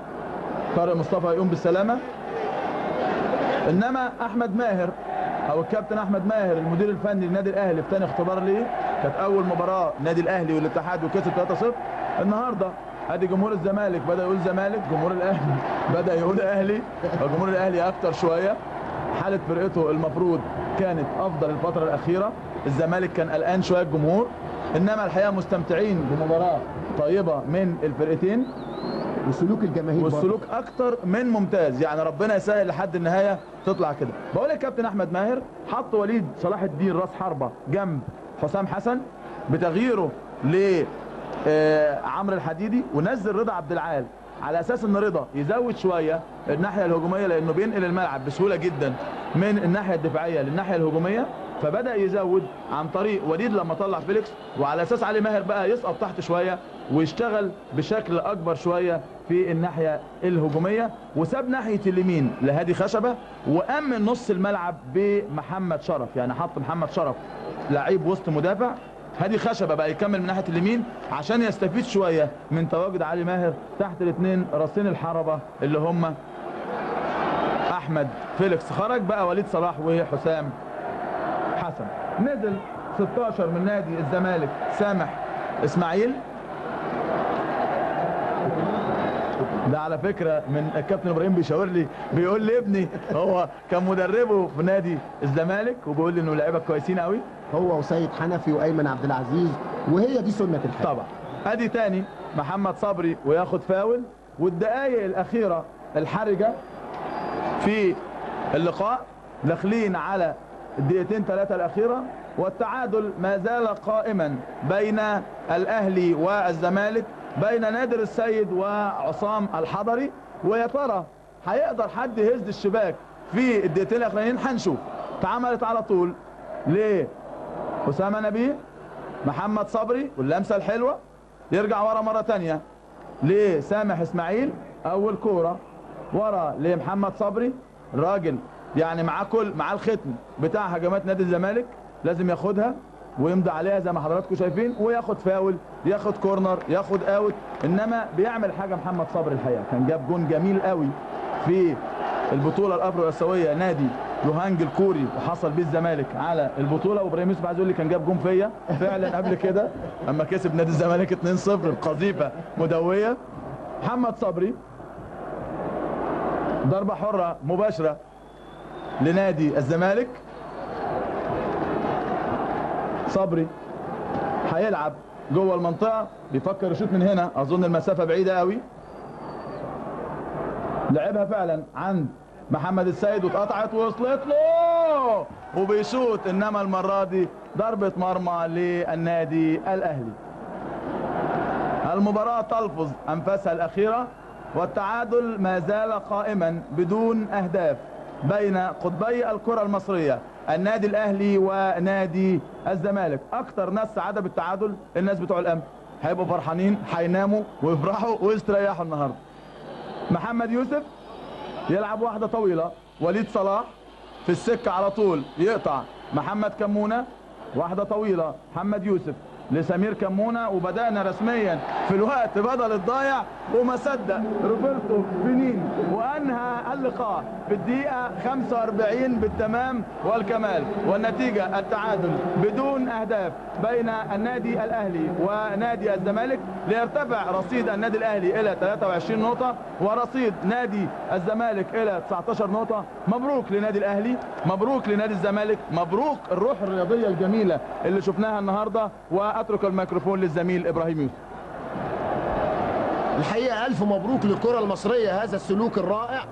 طارق مصطفى يقوم بالسلامة. انما احمد ماهر او الكابتن احمد ماهر المدير الفني للنادي الاهلي في ثاني اختبار ليه، كانت اول مباراة نادي الاهلي والاتحاد وكسب 3-0. النهارده ادي جمهور الزمالك بدا يقول زمالك، جمهور الاهلي بدا يقول اهلي، وجمهور الاهلي اكتر شوية. حاله فرقته المفروض كانت افضل الفترة الاخيرة، الزمالك كان قلقان شوية الجمهور، انما الحقيقة مستمتعين بمباراة طيبة من الفرقتين، وسلوك الجماهير والسلوك اكتر من ممتاز، يعني ربنا يسهل لحد النهاية تطلع كده. بقول الكابتن احمد ماهر حط وليد صلاح الدين راس حربه جنب حسام حسن بتغييره ل عمرو الحديدي، ونزل رضا عبد العال على اساس ان رضا يزود شوية الناحية الهجومية لانه بينقل الملعب بسهولة جدا من الناحية الدفاعية للناحيه الهجومية، فبدا يزود عن طريق وليد لما طلع فيليكس، وعلى اساس علي ماهر بقى يسقط تحت شوية ويشتغل بشكل اكبر شوية في الناحية الهجومية، وساب ناحية اليمين لهادي خشبه، وامن نص الملعب بمحمد شرف، يعني حط محمد شرف لعيب وسط مدافع، هادي خشبه بقى يكمل من ناحية اليمين عشان يستفيد شوية من تواجد علي ماهر تحت الاثنين راسين الحربة اللي هم احمد فيليكس. خرج بقى وليد صلاح وحسام حسن. نزل 16 من نادي الزمالك سامح اسماعيل، ده على فكرة من الكابتن ابراهيم بيشاور لي بيقول لي ابني هو كان مدربه في نادي الزمالك، وبيقول لي انه لعيبة كويسين قوي هو وسيد حنفي وايمن عبد العزيز، وهي دي سنة الحياة طبعا. ادي تاني محمد صبري وياخد فاول، والدقائق الاخيرة الحرجة في اللقاء داخلين على الدقيقتين ثلاثة الاخيرة، والتعادل ما زال قائما بين الاهلي والزمالك، بين نادر السيد وعصام الحضري، ويا ترى هيقدر حد يهز الشباك في الدقيقتين الاخرانيين؟ هنشوف. اتعملت على طول لأسامة نبيه، محمد صبري واللمسه الحلوة، يرجع ورا مرة ثانية لسامح اسماعيل، اول كورة ورا لمحمد صبري، الراجل يعني معاه كل معاه الختم بتاع هجمات نادي الزمالك، لازم ياخدها ويمضي عليها زي ما حضراتكم شايفين، وياخد فاول، ياخد corner، ياخد out. انما بيعمل حاجة محمد صبري الحقيقة، كان جاب جون جميل قوي في البطولة الافرو اسيوية نادي يوهانج الكوري، وحصل بيه الزمالك على البطولة. وابراهيم يوسف عايز يقول لي كان جاب جون فيا فعلا قبل كده اما كسب نادي الزمالك 2-0 بقذيفه مدويه. محمد صبري ضربه حره مباشرة لنادي الزمالك. صبري هيلعب جوه المنطقة، بيفكر يشوط من هنا، اظن المسافة بعيدة قوي، لعبها فعلا عند محمد السيد واتقطعت ووصلت له وبيشوط، انما المرة دي ضربه مرمى للنادي الاهلي. المباراة تلفظ انفاسها الاخيرة، والتعادل ما زال قائما بدون اهداف بين قطبي الكره المصرية، النادي الاهلي ونادي الزمالك. اكتر ناس سعادة بالتعادل الناس بتوع الامن، هيبقوا فرحانين، هيناموا ويفرحوا ويستريحوا النهارده. محمد يوسف يلعب واحدة طويلة، وليد صلاح في السكة على طول يقطع محمد كمونه، واحدة طويلة محمد يوسف لسمير كمونه، وبدانا رسميا في الوقت بدل الضايع، وما صدق روبرتو بينيني وانهى اللقاء في الدقيقة 45 بالتمام والكمال، والنتيجة التعادل بدون اهداف بين النادي الاهلي ونادي الزمالك، ليرتفع رصيد النادي الاهلي الى 23 نقطة ورصيد نادي الزمالك الى 19 نقطة. مبروك لنادي الاهلي، مبروك لنادي الزمالك، مبروك الروح الرياضية الجميلة اللي شفناها النهارده. واترك الميكروفون للزميل ابراهيم يوسف. الحقيقة الف مبروك للكرة المصرية هذا السلوك الرائع.